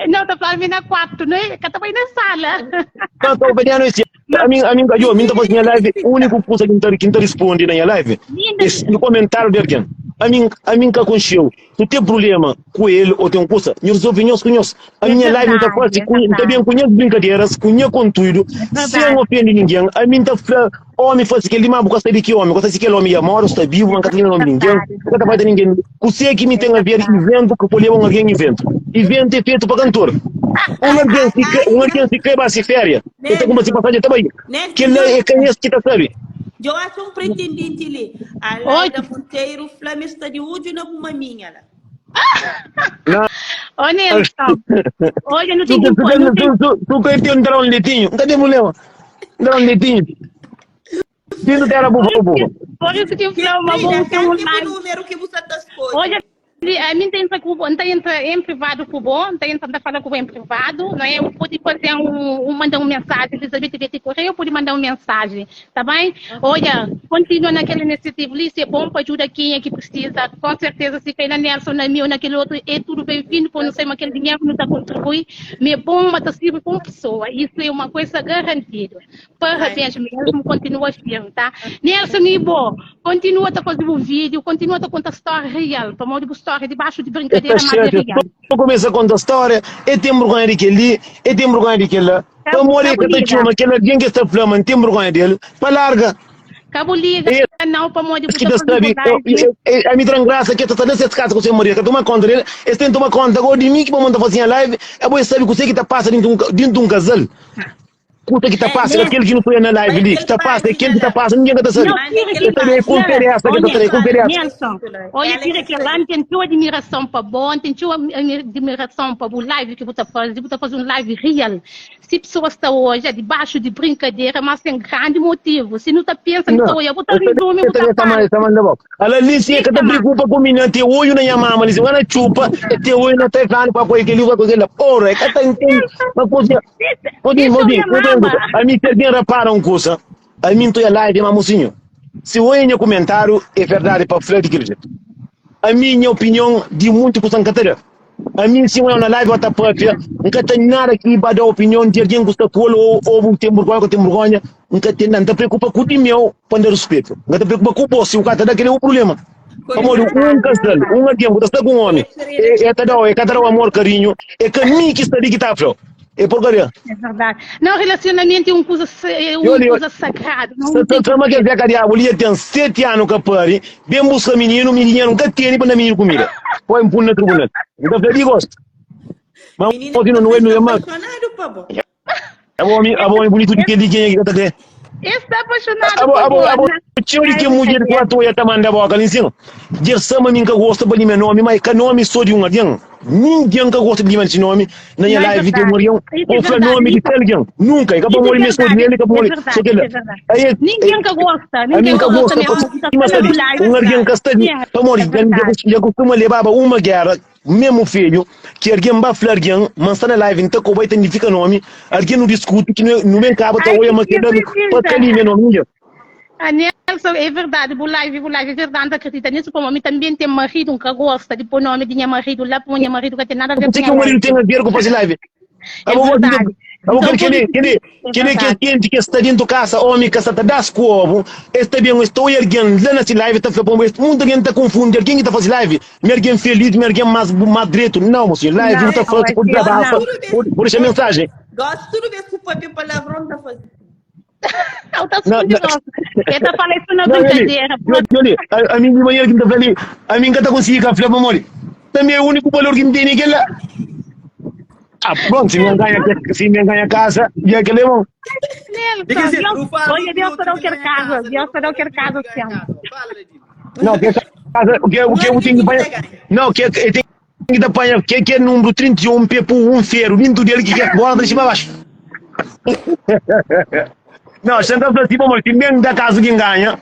não, tá falando na quarto, não é? Que tá aí na sala. Não, tô pedindo isso. A mim, a mim, eu, a mim tá fazendo live, o único coisa que não que não responde na minha live Linda, é no comentário de alguém. Ami, ami N ka konxe-u. Si bu ten prubléma ku el ô ten kusa, nhu rezolve nhos ku nhos. É Ami nha live N ta verdadi, faze é ku, N ta ben verdadi. ku nhas brinkaderas, ku nha kontuidu, É sen verdadi. ofende ningen. Ami N ta fla, ómi faze kel-li, má bu ka sabe ki ómi. Bu ka sabe si kel ómi dja móre ô sta bibu, má N ka ta lembra nómi di ningen, Verdadi, N ka ta fala di verdadi. ningen. Kuse ki mi É ten a ver verdadi. iventu ki pode leba un algen iventu? Iventu é fetu pa kantor. Un algen si kre, un algen si kre ba si féria, el ta kunpra si Nelson, pasajen, ta bai. Nelson, Kel-la djo, é ka es ki ta sabe. djo atxa un pretendenti li. A Oi, Laida Monteiro fla ma es sta di odju na bu maminha la. Não. Ô Nelson, olha, não Tu, tem tu, que tu, pôr, não tem. tu, tu, tu quer ter um drão leitinho? Não tem problema. Drão leitinho. Dentro terra Por bufa isso que, bufa. por isso que eu falo, mas Querida, vamos ter qual um que é o live. número que você tá escolhe? Olha, a mim tem entra com tem entra em privado com o bom, tem entra falar com o em privado, não é? Eu pode fazer um, um mandar uma mensagem, Elizabeth Betty Correia, eu pode mandar uma mensagem, tá bem? Olha, continua naquela iniciativa ali, se é bom para ajudar quem é que precisa, com certeza se cai na Nelson, na minha ou naquele outro, é tudo bem-vindo, por não ser aquele dinheiro que não está contribuir, mas é bom, mas tá serve para uma pessoa, isso é uma coisa garantida. Parabéns mesmo, continua firme, tá? Nelson e bo, continua a fazer o vídeo, continua a contar história real, para modo de história debaixo de brincadeira, Está mas é certo. real. Eu começo a contar história, eu tenho vergonha de ali, eu tenho vergonha de lá. Cabo, Pamodi cabo que ta liga, txoma, aquele alguém que está falando, mas tem vergonha dele, pa larga. cabo liga, É não, para modo de que você ta fazer sabe, o live. a mim tran graça que tá nessa casa com o seu marido, que toma conta dele, eles têm que tomar conta agora de mim que vou fazer a live, é bom sabe que você que tá passa dentro de um, dentro de um casal. Kuta ki ta É, pasa, aquele que não foi na live Vai ali, que ta aquele passa, aquele que página ta lá. passa, ninguém que ta sabe. Não, Manda tira aquele Eu também que com lá, essa que ô ta trazer, com Nelson, essa. Nelson, olha, Ela tira que que lá, tem tua admiração para bom, tem tua admiração para o live que você faz, você faz um live real. Se pessoas estão hoje é debaixo de brincadeira, mas sem grande motivo. Se não tá pensando, Não, então eu vou estar eu também resumo, eu vou também estar tá mais, tá mais bom. Ela ali sim é que Fica, te mano. preocupa com o menino, tem olho na minha mama, ali ela chupa, tem olho na teclado para coisa que ele vai coisa lá. Porra, é que tá entendendo. Mas coisa, pode, Deixa eu pode, minha pode, mama. a mim se alguém repara um coisa, a mim tô em live, mamocinho. Se o meu comentário é verdade para falar de jeito. A minha opinião de muito com Santa A mim, se eu na live, eu própria, nunca tem nada que vai dar opinião de alguém que está com ou ou tem vergonha, que tem vergonha, nunca tem nada. Não te preocupa com o meu, quando eu respeito. Não te preocupa com o bolso, se o cara tá daquele é o problema. Amor, um casal, um alguém que está com um homem, é, é, tá dá, é que tá amor, carinho, é que a mim que está ali que tá, filho. É porcaria. É verdade. Não, relacionamento é uma coisa, é uma Olha, coisa sagrada. Não Se tem tu trama que Zé Diabo ali tem sete anos que pare, bem busca menino, menino nunca tem para dar menino comida. Põe um pulo na tribunal. Então, eu digo, gosto. Mas Menina, pode não é, não é mais. apaixonado, pô. É bom, é bom, é bonito de que de quem é que tá aqui. Está apaixonado Abo, por abo, boa, abo, né? tio de que Ai, mulher que a tua tá manda boca ali em cima. Gersa mim que gosta para meu nome, mas que nome sou de um alguém. Ninguém que gosta de esse nome, na minha Não, é live tem verdade. um alguém, Isso é ou fala verdade. nome de alguém. Nunca, e acabou Isso é morrer mesmo verdade. dele, acabou É morrer. verdade, Só que isso é verdade. aí Ninguém que gosta, a ninguém mim que que gosta gosta, mesmo. Tá mas falando sabe, live. um alguém que está ali, Yeah, para morrer, é verdade. já costuma levar uma guerra, mesmo filho, que alguém vai falar alguém, mas está na live, então que vai identifica nome, alguém não discute, que não não vem cá, tá Ai, olha, que mas que precisa. para ali meu nome, A Nelson, é verdade, o live, o live, é verdade, acredita nisso, como a mim também tem marido que gosta de pôr nome de minha marido lá, põe minha marido que tem nada a ver Por que com que o a marido live. tem a ver com fazer live? É Eu vou verdade. Eu vou Então, querer, por querer, isso- é querer que verdade. gente que está dentro de casa, homem que está das covo, está bem, estou alguém lá na live, está falando, muita gente está confundindo, alguém que está fazendo live, me alguém feliz, me alguém mais, mais direito. Não, moço, live não está Não, falando vai por ser, desabafo, não. por, por essa mensagem. Gosto tudo vez que o papi palavrão tá fazendo. Ela tá Não, super não. gosta. Ele tá falando isso na Não, ele, brincadeira. ele, a, a mim de manhã que está falando, a mim que está conseguindo café para morrer. Também é o único valor que me tem aquele lá. Ah, pronto, se me ganha, se me ganha casa, e aquele é bom. Diga Nelson, assim, Deus, tu fala olha, do Deus outro não que quer ganha casa, casa, Deus tu não quer fala do casa outro que ganha sempre. casa. Fala, Ladinho. Não, que casa, o que o que eu tenho que apanhar. Não, que eu tenho que apanhar, que que é número 31, Pepo, um ferro, vindo dele que quer bola de cima abaixo. Não, senta para cima, mas também da casa quem ganha.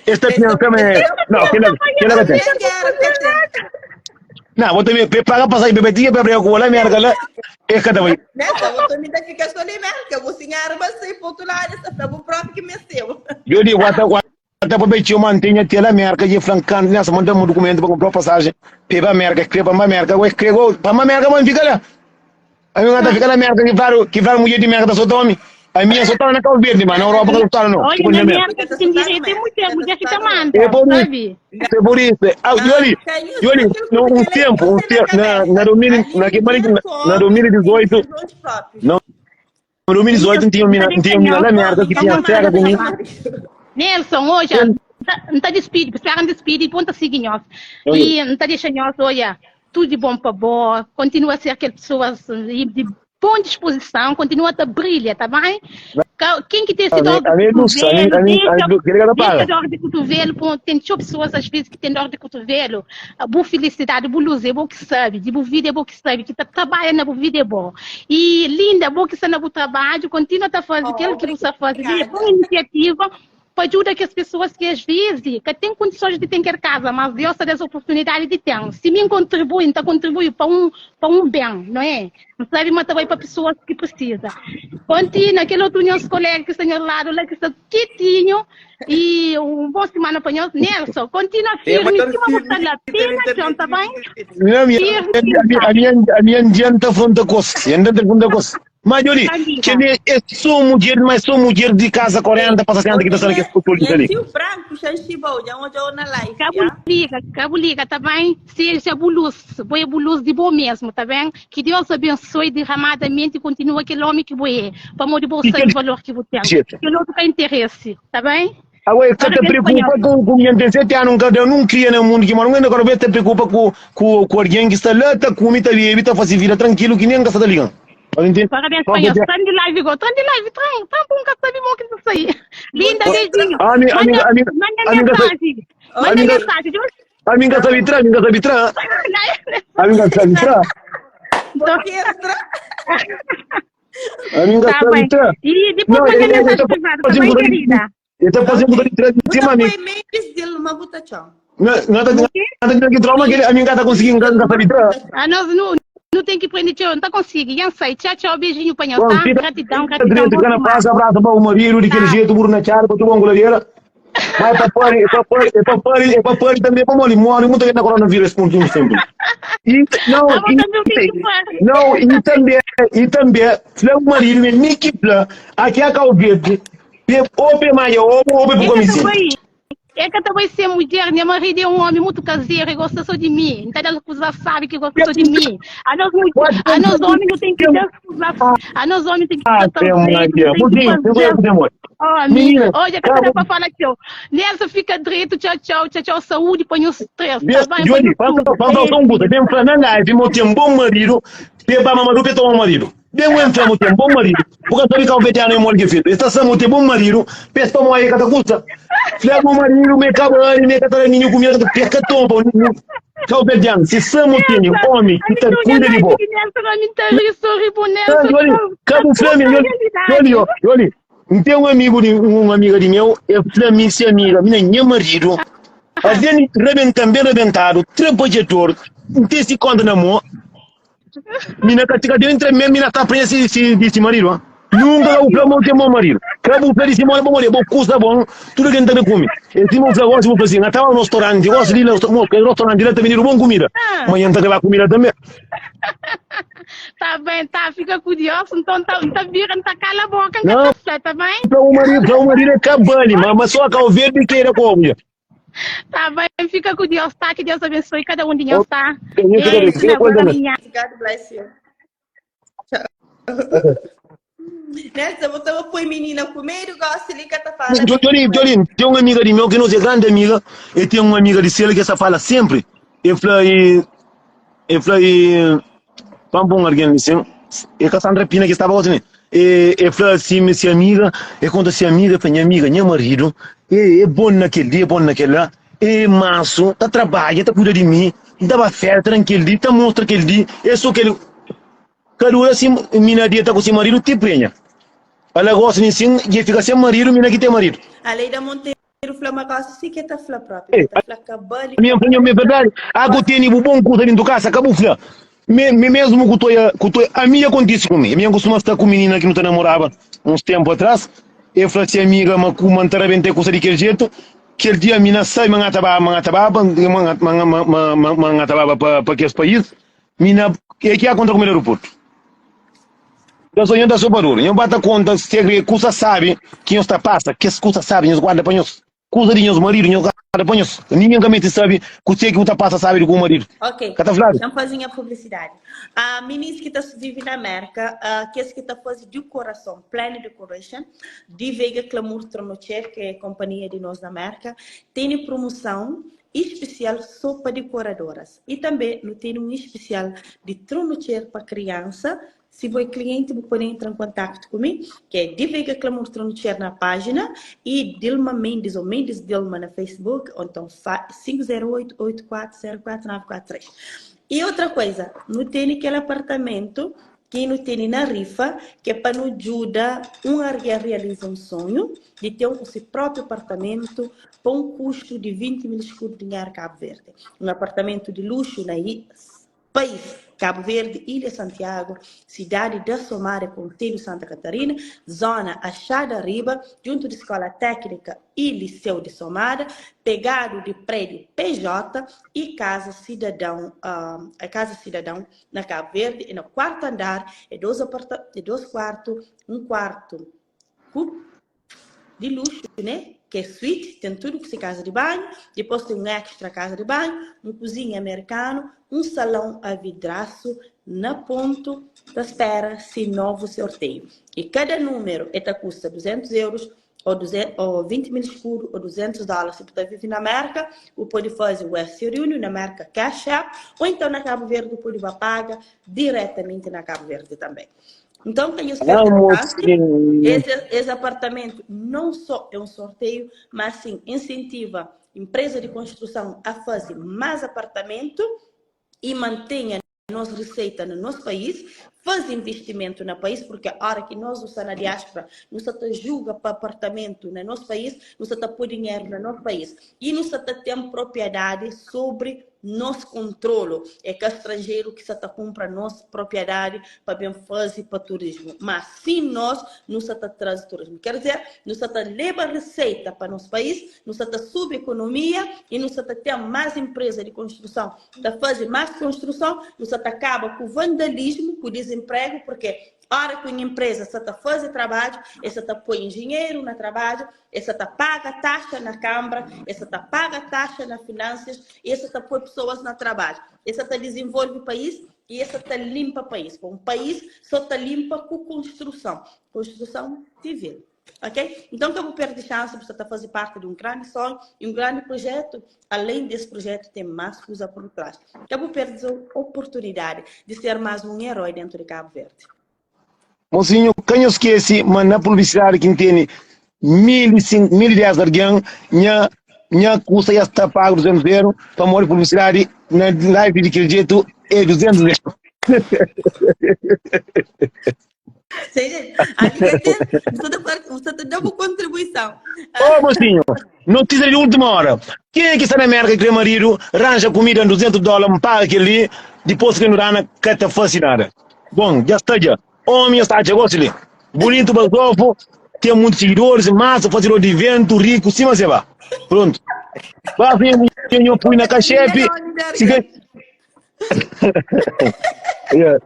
Esta pensa também. Não, que não, que não tem. Eu quero que tem. Não, vou também paga passagem bebetinha para abrir com a merda lá. É cada vez. Nessa, eu também tá ficando só ali mesmo, que eu vou senhar, mas sei pro outro lado, essa foi o próprio que mexeu. Eu digo, até até para betinho mantenha tela merda e flancando nessa manda um documento para comprar passagem. Peba merda, escreva para merda, eu escrevo para merda, mas fica lá. Aí eu fica na merda que vários que vários mulher de merda só tome. Ami N so ta na Cabo Verde, ma na Europa ka ta no. Olha, Tipo, na nha mesmo. América que tem direito é mulher, mulher que te manda, É por isso, sabe? é por isso. Ah, Yoli, Yoli, no, um tempo, um tempo, na, na, 2000, na, na, na 2018, não, 2018 não tinha mina, não tinha mina na merda que tinha cega comigo. Nelson, hoje, não tá despede, espera despede, ponta siga nós. E não tá deixa nós, olha, tudo de bom para boa, continua a ser aquela pessoa de boa disposição, continua a brilha, tá bem? Quem que tem esse dor de cotovelo, deixa, dor de cotovelo, tem pessoas às vezes que tem dor de cotovelo, a boa felicidade, boa luz, é bom que sabe, de boa vida é bom que sabe, que tá, trabalha na boa vida é bom. E linda, bom que está no trabalho, continua a fazer aquilo que você faz, é boa iniciativa, para ajuda que as pessoas que às vezes que têm condições de ter casa, mas Deus dá essa oportunidade de ter. Se me contribui, então contribui para um, para um bem, não é? Não sabe, mas também para pessoas que precisam. Continua, aquele outro nosso colega que está ao lado lá, que está quietinho, e um bom semana para nós. Nelson, continua firme, cima você lá, pena, tá bem? Não, minha, a minha, a minha adianta fronte coça, adianta fronte coça. Mas, Yoli, que é só mulher, mas só mulher de casa 40 para 60 que está sendo que é ali. Tio Branco, Xanxibou, já onde eu na live. Cabo liga, cabo liga, tá bem? Seja buluz, boa buluz de bom mesmo, tá bem? Que Deus abençoe derramadamente e continue aquele homem que você é, para amor de bolsa e valor que você tem. Que o outro tem interesse, tá bem? Agora, você te preocupa com com minha 17 anos, nunca eu não cria no mundo que mora, não agora te preocupa com com com alguém que está lá, tá come, tá bebe, tá fazendo vida tranquilo, que nem está ligando. Parabéns, Panhas. Tran de live, igual. Tran de live, tran. Tran bom, que sabe bom que isso aí. Linda, beijinho. Amiga, amiga, amiga. Manda mensagem. Manda mensagem. Amiga sabe tra, amiga sabe tra. Amiga sabe tra. Amiga sabe tra. E depois manda mensagem privada, tá bem, querida? Ele tá fazendo de tra de cima, amigo. Não, não tá que trauma que a minha tá conseguindo, não sabe tra. Ah, nós não não tem que prender, tchau, não tá conseguindo. Yan sai, tchau, tchau, beijinho pra nós, tá? Gratidão, gratidão. Fica na paz, abraço para o marido, daquele jeito, burro na cara, para tu bongoladeira. Mas é para pôr, é para pôr, é para pôr, é para pôr também, para morrer, morre muito na coronavírus, ponto sempre. E, não, e, não, e também, e também, o marido, me que aqui é a Calvete, ou pe maia, ou ou pe comissão. É que também ser mulher, minha marido é um homem muito caseiro e gosta só de mim. Então ela já sabe que gosta só de mim. A nós, a nós homens não tem que dar A nós homens tem que dar Menina, olha, que dá para falar aqui, ó. Nelson fica direito, tchau, tchau, tchau, tchau, saúde, põe os três. Tá bem? Johnny, fala só um puta, tem pra na live, meu tem um bom marido, peba mamadu, pe toma marido. Bem o enfermo tem bom marido. Porque eu tô de ano em que feito. Está samo tem bom marido, peço para aí cada coisa. Flego bom marido, me cabo me cata ninho comida, perca tomba. Cabo Verdeano, se samo tem homem que tá cuida de bom. Cabo Flamengo, olha, olha, tem um amigo de uma amiga de meu, é Flamengo, se amiga, minha minha marido. A gente rebenta bem rebentado, trabalhador, não tem se conta na mão. Mina katika deu entre mim, mina tá presa esse esse marido. Nunca o flamo tem bom marido. Cabo o flamo bom bom bom custa bom, tudo que entra come. E se mo flamo gosto assim, até no restaurante, gosto de ir no restaurante, lá também bom comida. Mas entra levar comida também. Tá bem, tá, fica curioso, então tá, tá virando, tá cala a boca, não, tá, tá bem? Para o marido, para o marido é cabane, mas só a verde queira comer. Tá bem, fica com Deus, tá? Que Deus abençoe cada um de nós, tá? God bless you. Tchau. Nelson, você põe menina comer, gosta de que tá falando. Jolim, Jolim, tem uma amiga de meu que não é grande amiga, e tem uma amiga de sela que essa fala sempre. Eu falei, eu falei, vamos pôr alguém assim, e Cassandra Pina que estava assim, e, e falei assim, se amiga, e conta se amiga, falei, minha amiga, minha marido, é, é bom naquele dia, é bom naquele lá, é manso, tá trabalha, tá cuida de mim, dá fé, tranquilo dia, tá mostra aquele dia, é só aquele. Cada hora assim, mina dia tá com seu marido, te prenha. Ela gosta de sim, e fica sem marido, mina que tem marido. A Leida Monteiro fala uma coisa assim que tá fala própria, tá fala cabal. Minha minha minha verdade, a que tem bom curso dentro de casa, acabou fala. Me, me mesmo que tô, que tô, a minha acontece comigo. A minha costuma estar com menina que não tá namorava uns tempo atrás. Eu falei assim, amiga, mas com uma tarabenta com daquele jeito, aquele dia a mina sai, manga taba, manga taba, manga manga manga taba para para aquele país, mina, é que há contra comer no aeroporto. Da so, nho da so barulhu. Nho ba ta konta segredu, kusa sabi ki nhos ta pasa, kes kusa sabi nhos guarda pa nhos. Kusa di nhos maridu nhos guarda pa nhos. Ningen ka meste sabe kuse ki bu ta pasa sabi di ku bu maridu. Ok, Ka ta fladu? xa-m faze nha publisidadi. Ah, minis ki ta vive na Merka, ah, kes ki ta faze dikorason, Planet Decoration, di Veiga Clamur Tronocher, ki é konpanhia di nos na Merka, tene promoson ispisial so pa dikoradoras. I tanbe nu tene un ispisial di Tronocher pa kriansa Si bo é klienti bu pode entra en kontaktu ku mi, ki é Di Veiga Clamor Trono Txer na pájina i Dilma Mendes ou Mendes Dilma na Facebook, ou então 508 8404 943. I outra koisa, nu tene kel apartamentu ki nu tene na rifa, ki é pa nu djuda un argen realiza un sonhu di ten un si própi apartamentu pa un kustu di 20 mil eskudu dinheru Kabu Verdi. Un apartamentu di luxu na País, Kabu Verdi, Ilha Santiago, sidadi da Somada, Konselhu Santa Katarina, zona Achada Riba, djuntu di Skola Téknika y Liseu di Somada, pegadu di prédiu PJ y Kaza Sidadão, Kaza Sidadão na Kabu Verdi, é na kuartu andar, é dos aparta, é dos kuartu, un kuartu ku di luxu, né? Ki é suite, ten tudu ku se kaza di banhu, dipôs ten un extra kaza di banhu, un kuzinha amerikanu, un salon a vidrasu na pontu ta spera si novu sorteiu. I kada númeru é ta kusta 200 eurus ô 200, ô 20 mil escudu ô 200 dólar. Si bu ta vive na Merka, bu pode faze Western Union, na Merka Cash App, ô então na Kabu Verdi bu pode ba paga diretamenti na Kabu Verdi tanbê. Então, tenho Vamos, certeza sim. esse, esse apartamento não só é um sorteio, mas sim incentiva a empresa de construção a fazer mais apartamento e mantenha a nossa receita no nosso país, faz investimento no país, porque a hora que nós estamos na diáspora, nós está julga para apartamento no nosso país, nós está pôr dinheiro no nosso país e nós está tendo propriedade sobre nos kontrolu é ka stranjeru ki sa ta kunpra nos propriadadi pa ben faze pa turismu, ma sin nos, nu sa ta traze turismu. Ker dizer, nu sa ta leba riseita pa nos país, nu sa ta subi ekonomia i nu sa ta ten mas enpreza di konstruson ta faze mas konstruson, nu sa ta kaba ku vandalismu, ku dizinpregu, purke ora ki un enpreza sa ta faze trabadju, el sa ta poi enjenheru na trabadju, Es sa ta paga taxa na kambra, es sa ta paga taxa na finansias, es sa ta poi pesoas na trabadju, es sa ta dizinvolve país i es sa ta limpa país. Un país so ta limpa ku konstruson, konstruson sivil. Ok? Nton ka bu perde xansi, bu sa ta faze parti di un grandi sonhu i un grandi projetu. Alén di es projetu ten más kuza pur trás. Ka bu perde oportunidadi di ser más un eroi dentu di Kabu Verdi. Mosinhu, ka nho skese ma na publisidadi ki N tene 1010 algen, nha nha kusta ya sta pagu 200 eru, pamodi publisidadi na live di kel jetu é 200 eru. Seja, ali ka ten, bu ta bu ta da bu kontribuison. Ô, mosinhu, notísia di última óra, kenha ki sta na Mérka ki kre maridu, ranja kumida 200 dóla, N paga kel-li, dipôs ki nu dana ka ta fase nada. Bom, dja sta dja. Omi nhos ta atxa gosi li. Bunitu bazofu, ten muitu sigidoris, masa, fazedor di iventu, riku, sima se ba. Prontu. Basta nha mudjer nho pui na kaxepi, si ka Yeah.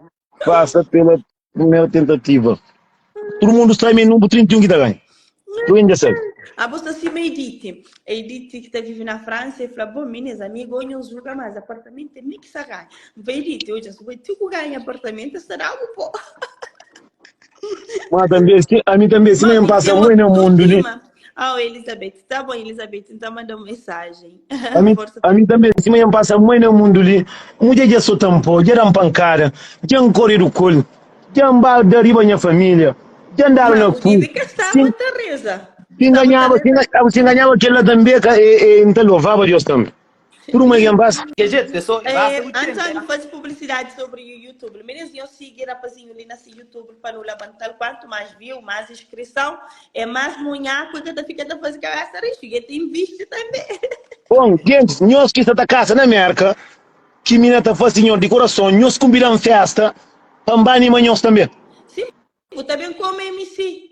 Passa pela primeira tentativa. Tudo mundo sabe, é número 31 que tá ganha. Tudo mundo já sabe. Ah, bo sta sima Edith. Edith ki ta vive na França e fla, bom, minis, amigo, nhos julga mais apartamento é mi ki sa ganha. N fla, Edith, odja, si bo ti ku ganha apartamento, es ta da-bu pó. Mas também, se, a mim também, se Mas nem bu passa ten muito no mundo, né? autoestima. Oh, Elizabeth, tá bom, Elizabeth, então manda uma mensagem. A mim, Força a mim também, se nem passa muito no mundo ali, mulher já só tampou, já dá pancada, já corre do colo, já amba da riba minha família, já andaram Mas na o fu. dizem que estava Se, Teresa. se Estava enganhava, se Teresa. enganhava, se enganhava aquela também, que, eh, eh, então louvava Deus também. Tudo uma que passa. Que jeito, pessoal, basta É, o tempo, António né? faz publicidade sobre o YouTube. Meninos, eu sigo rapazinho ali nesse YouTube para não levantar. Quanto mais view, mais inscrição, é mais munhaco que fica a fazer cabeça risco. E te investe também. Bom, gente, nós que está da casa na América, que mina tá fazendo senhor de coração, nós convidamos festa, para animar nós também. Sim, também como MC.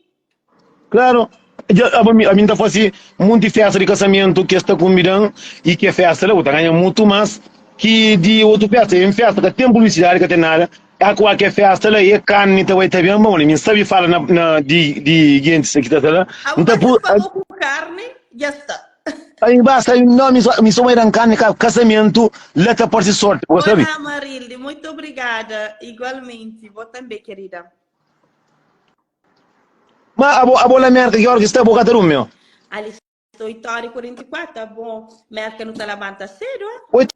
Claro, a, a mim tá fazendo muita festa de casamento que está convidando e que é festa lá, tá ganhando muito mais que de outra festa. É festa que tem publicidade, que tem nada. A kualker festa la e karni ta bai ta ben bom mi sabi fala na, na di di gentis ki ta ta la. Abo N ta ba pu pa bo ku karni dja sta. Aí basta, não, mi só, mi só vai dar carne, casamento, lá tá parece sorte, você sabe? Olá, Marilde, muito obrigada. Igualmente, vou também, querida. Mas abo, abo na América, que hora que está, boca tá meu? Ali estou 8 horas e 44, tá bom. América não tá levanta cedo, ah? 8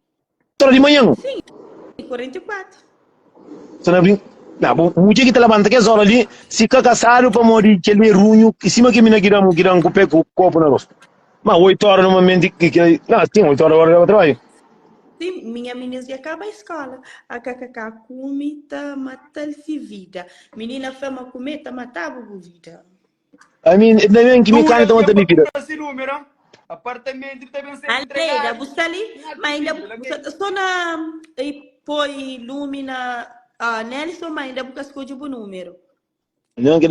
horas de manhã? Sim, 44. Você não brin... Não, bom, o dia que te levanta que hora ali, se fica cansado para morrer, que ele é runho, em cima que mina que dá, que dá um pé com o copo na rosto. Mas 8 horas normalmente, que, que, não, sim, 8 horas agora eu trabalho. Sim, minha menina já acaba a escola. A kkk come, tá matar-se vida. Menina fama comer, tá matar a vida. I mean, ainda bem que mi Dura carne tá matando tempo vida. pa si número, apartamento ta ben ser Aleida, entregado. bu sta li, mas ainda Nha bu sta só na e poi lume na ah, Nelson, mas ainda bu ka skodje bu número. Não, que.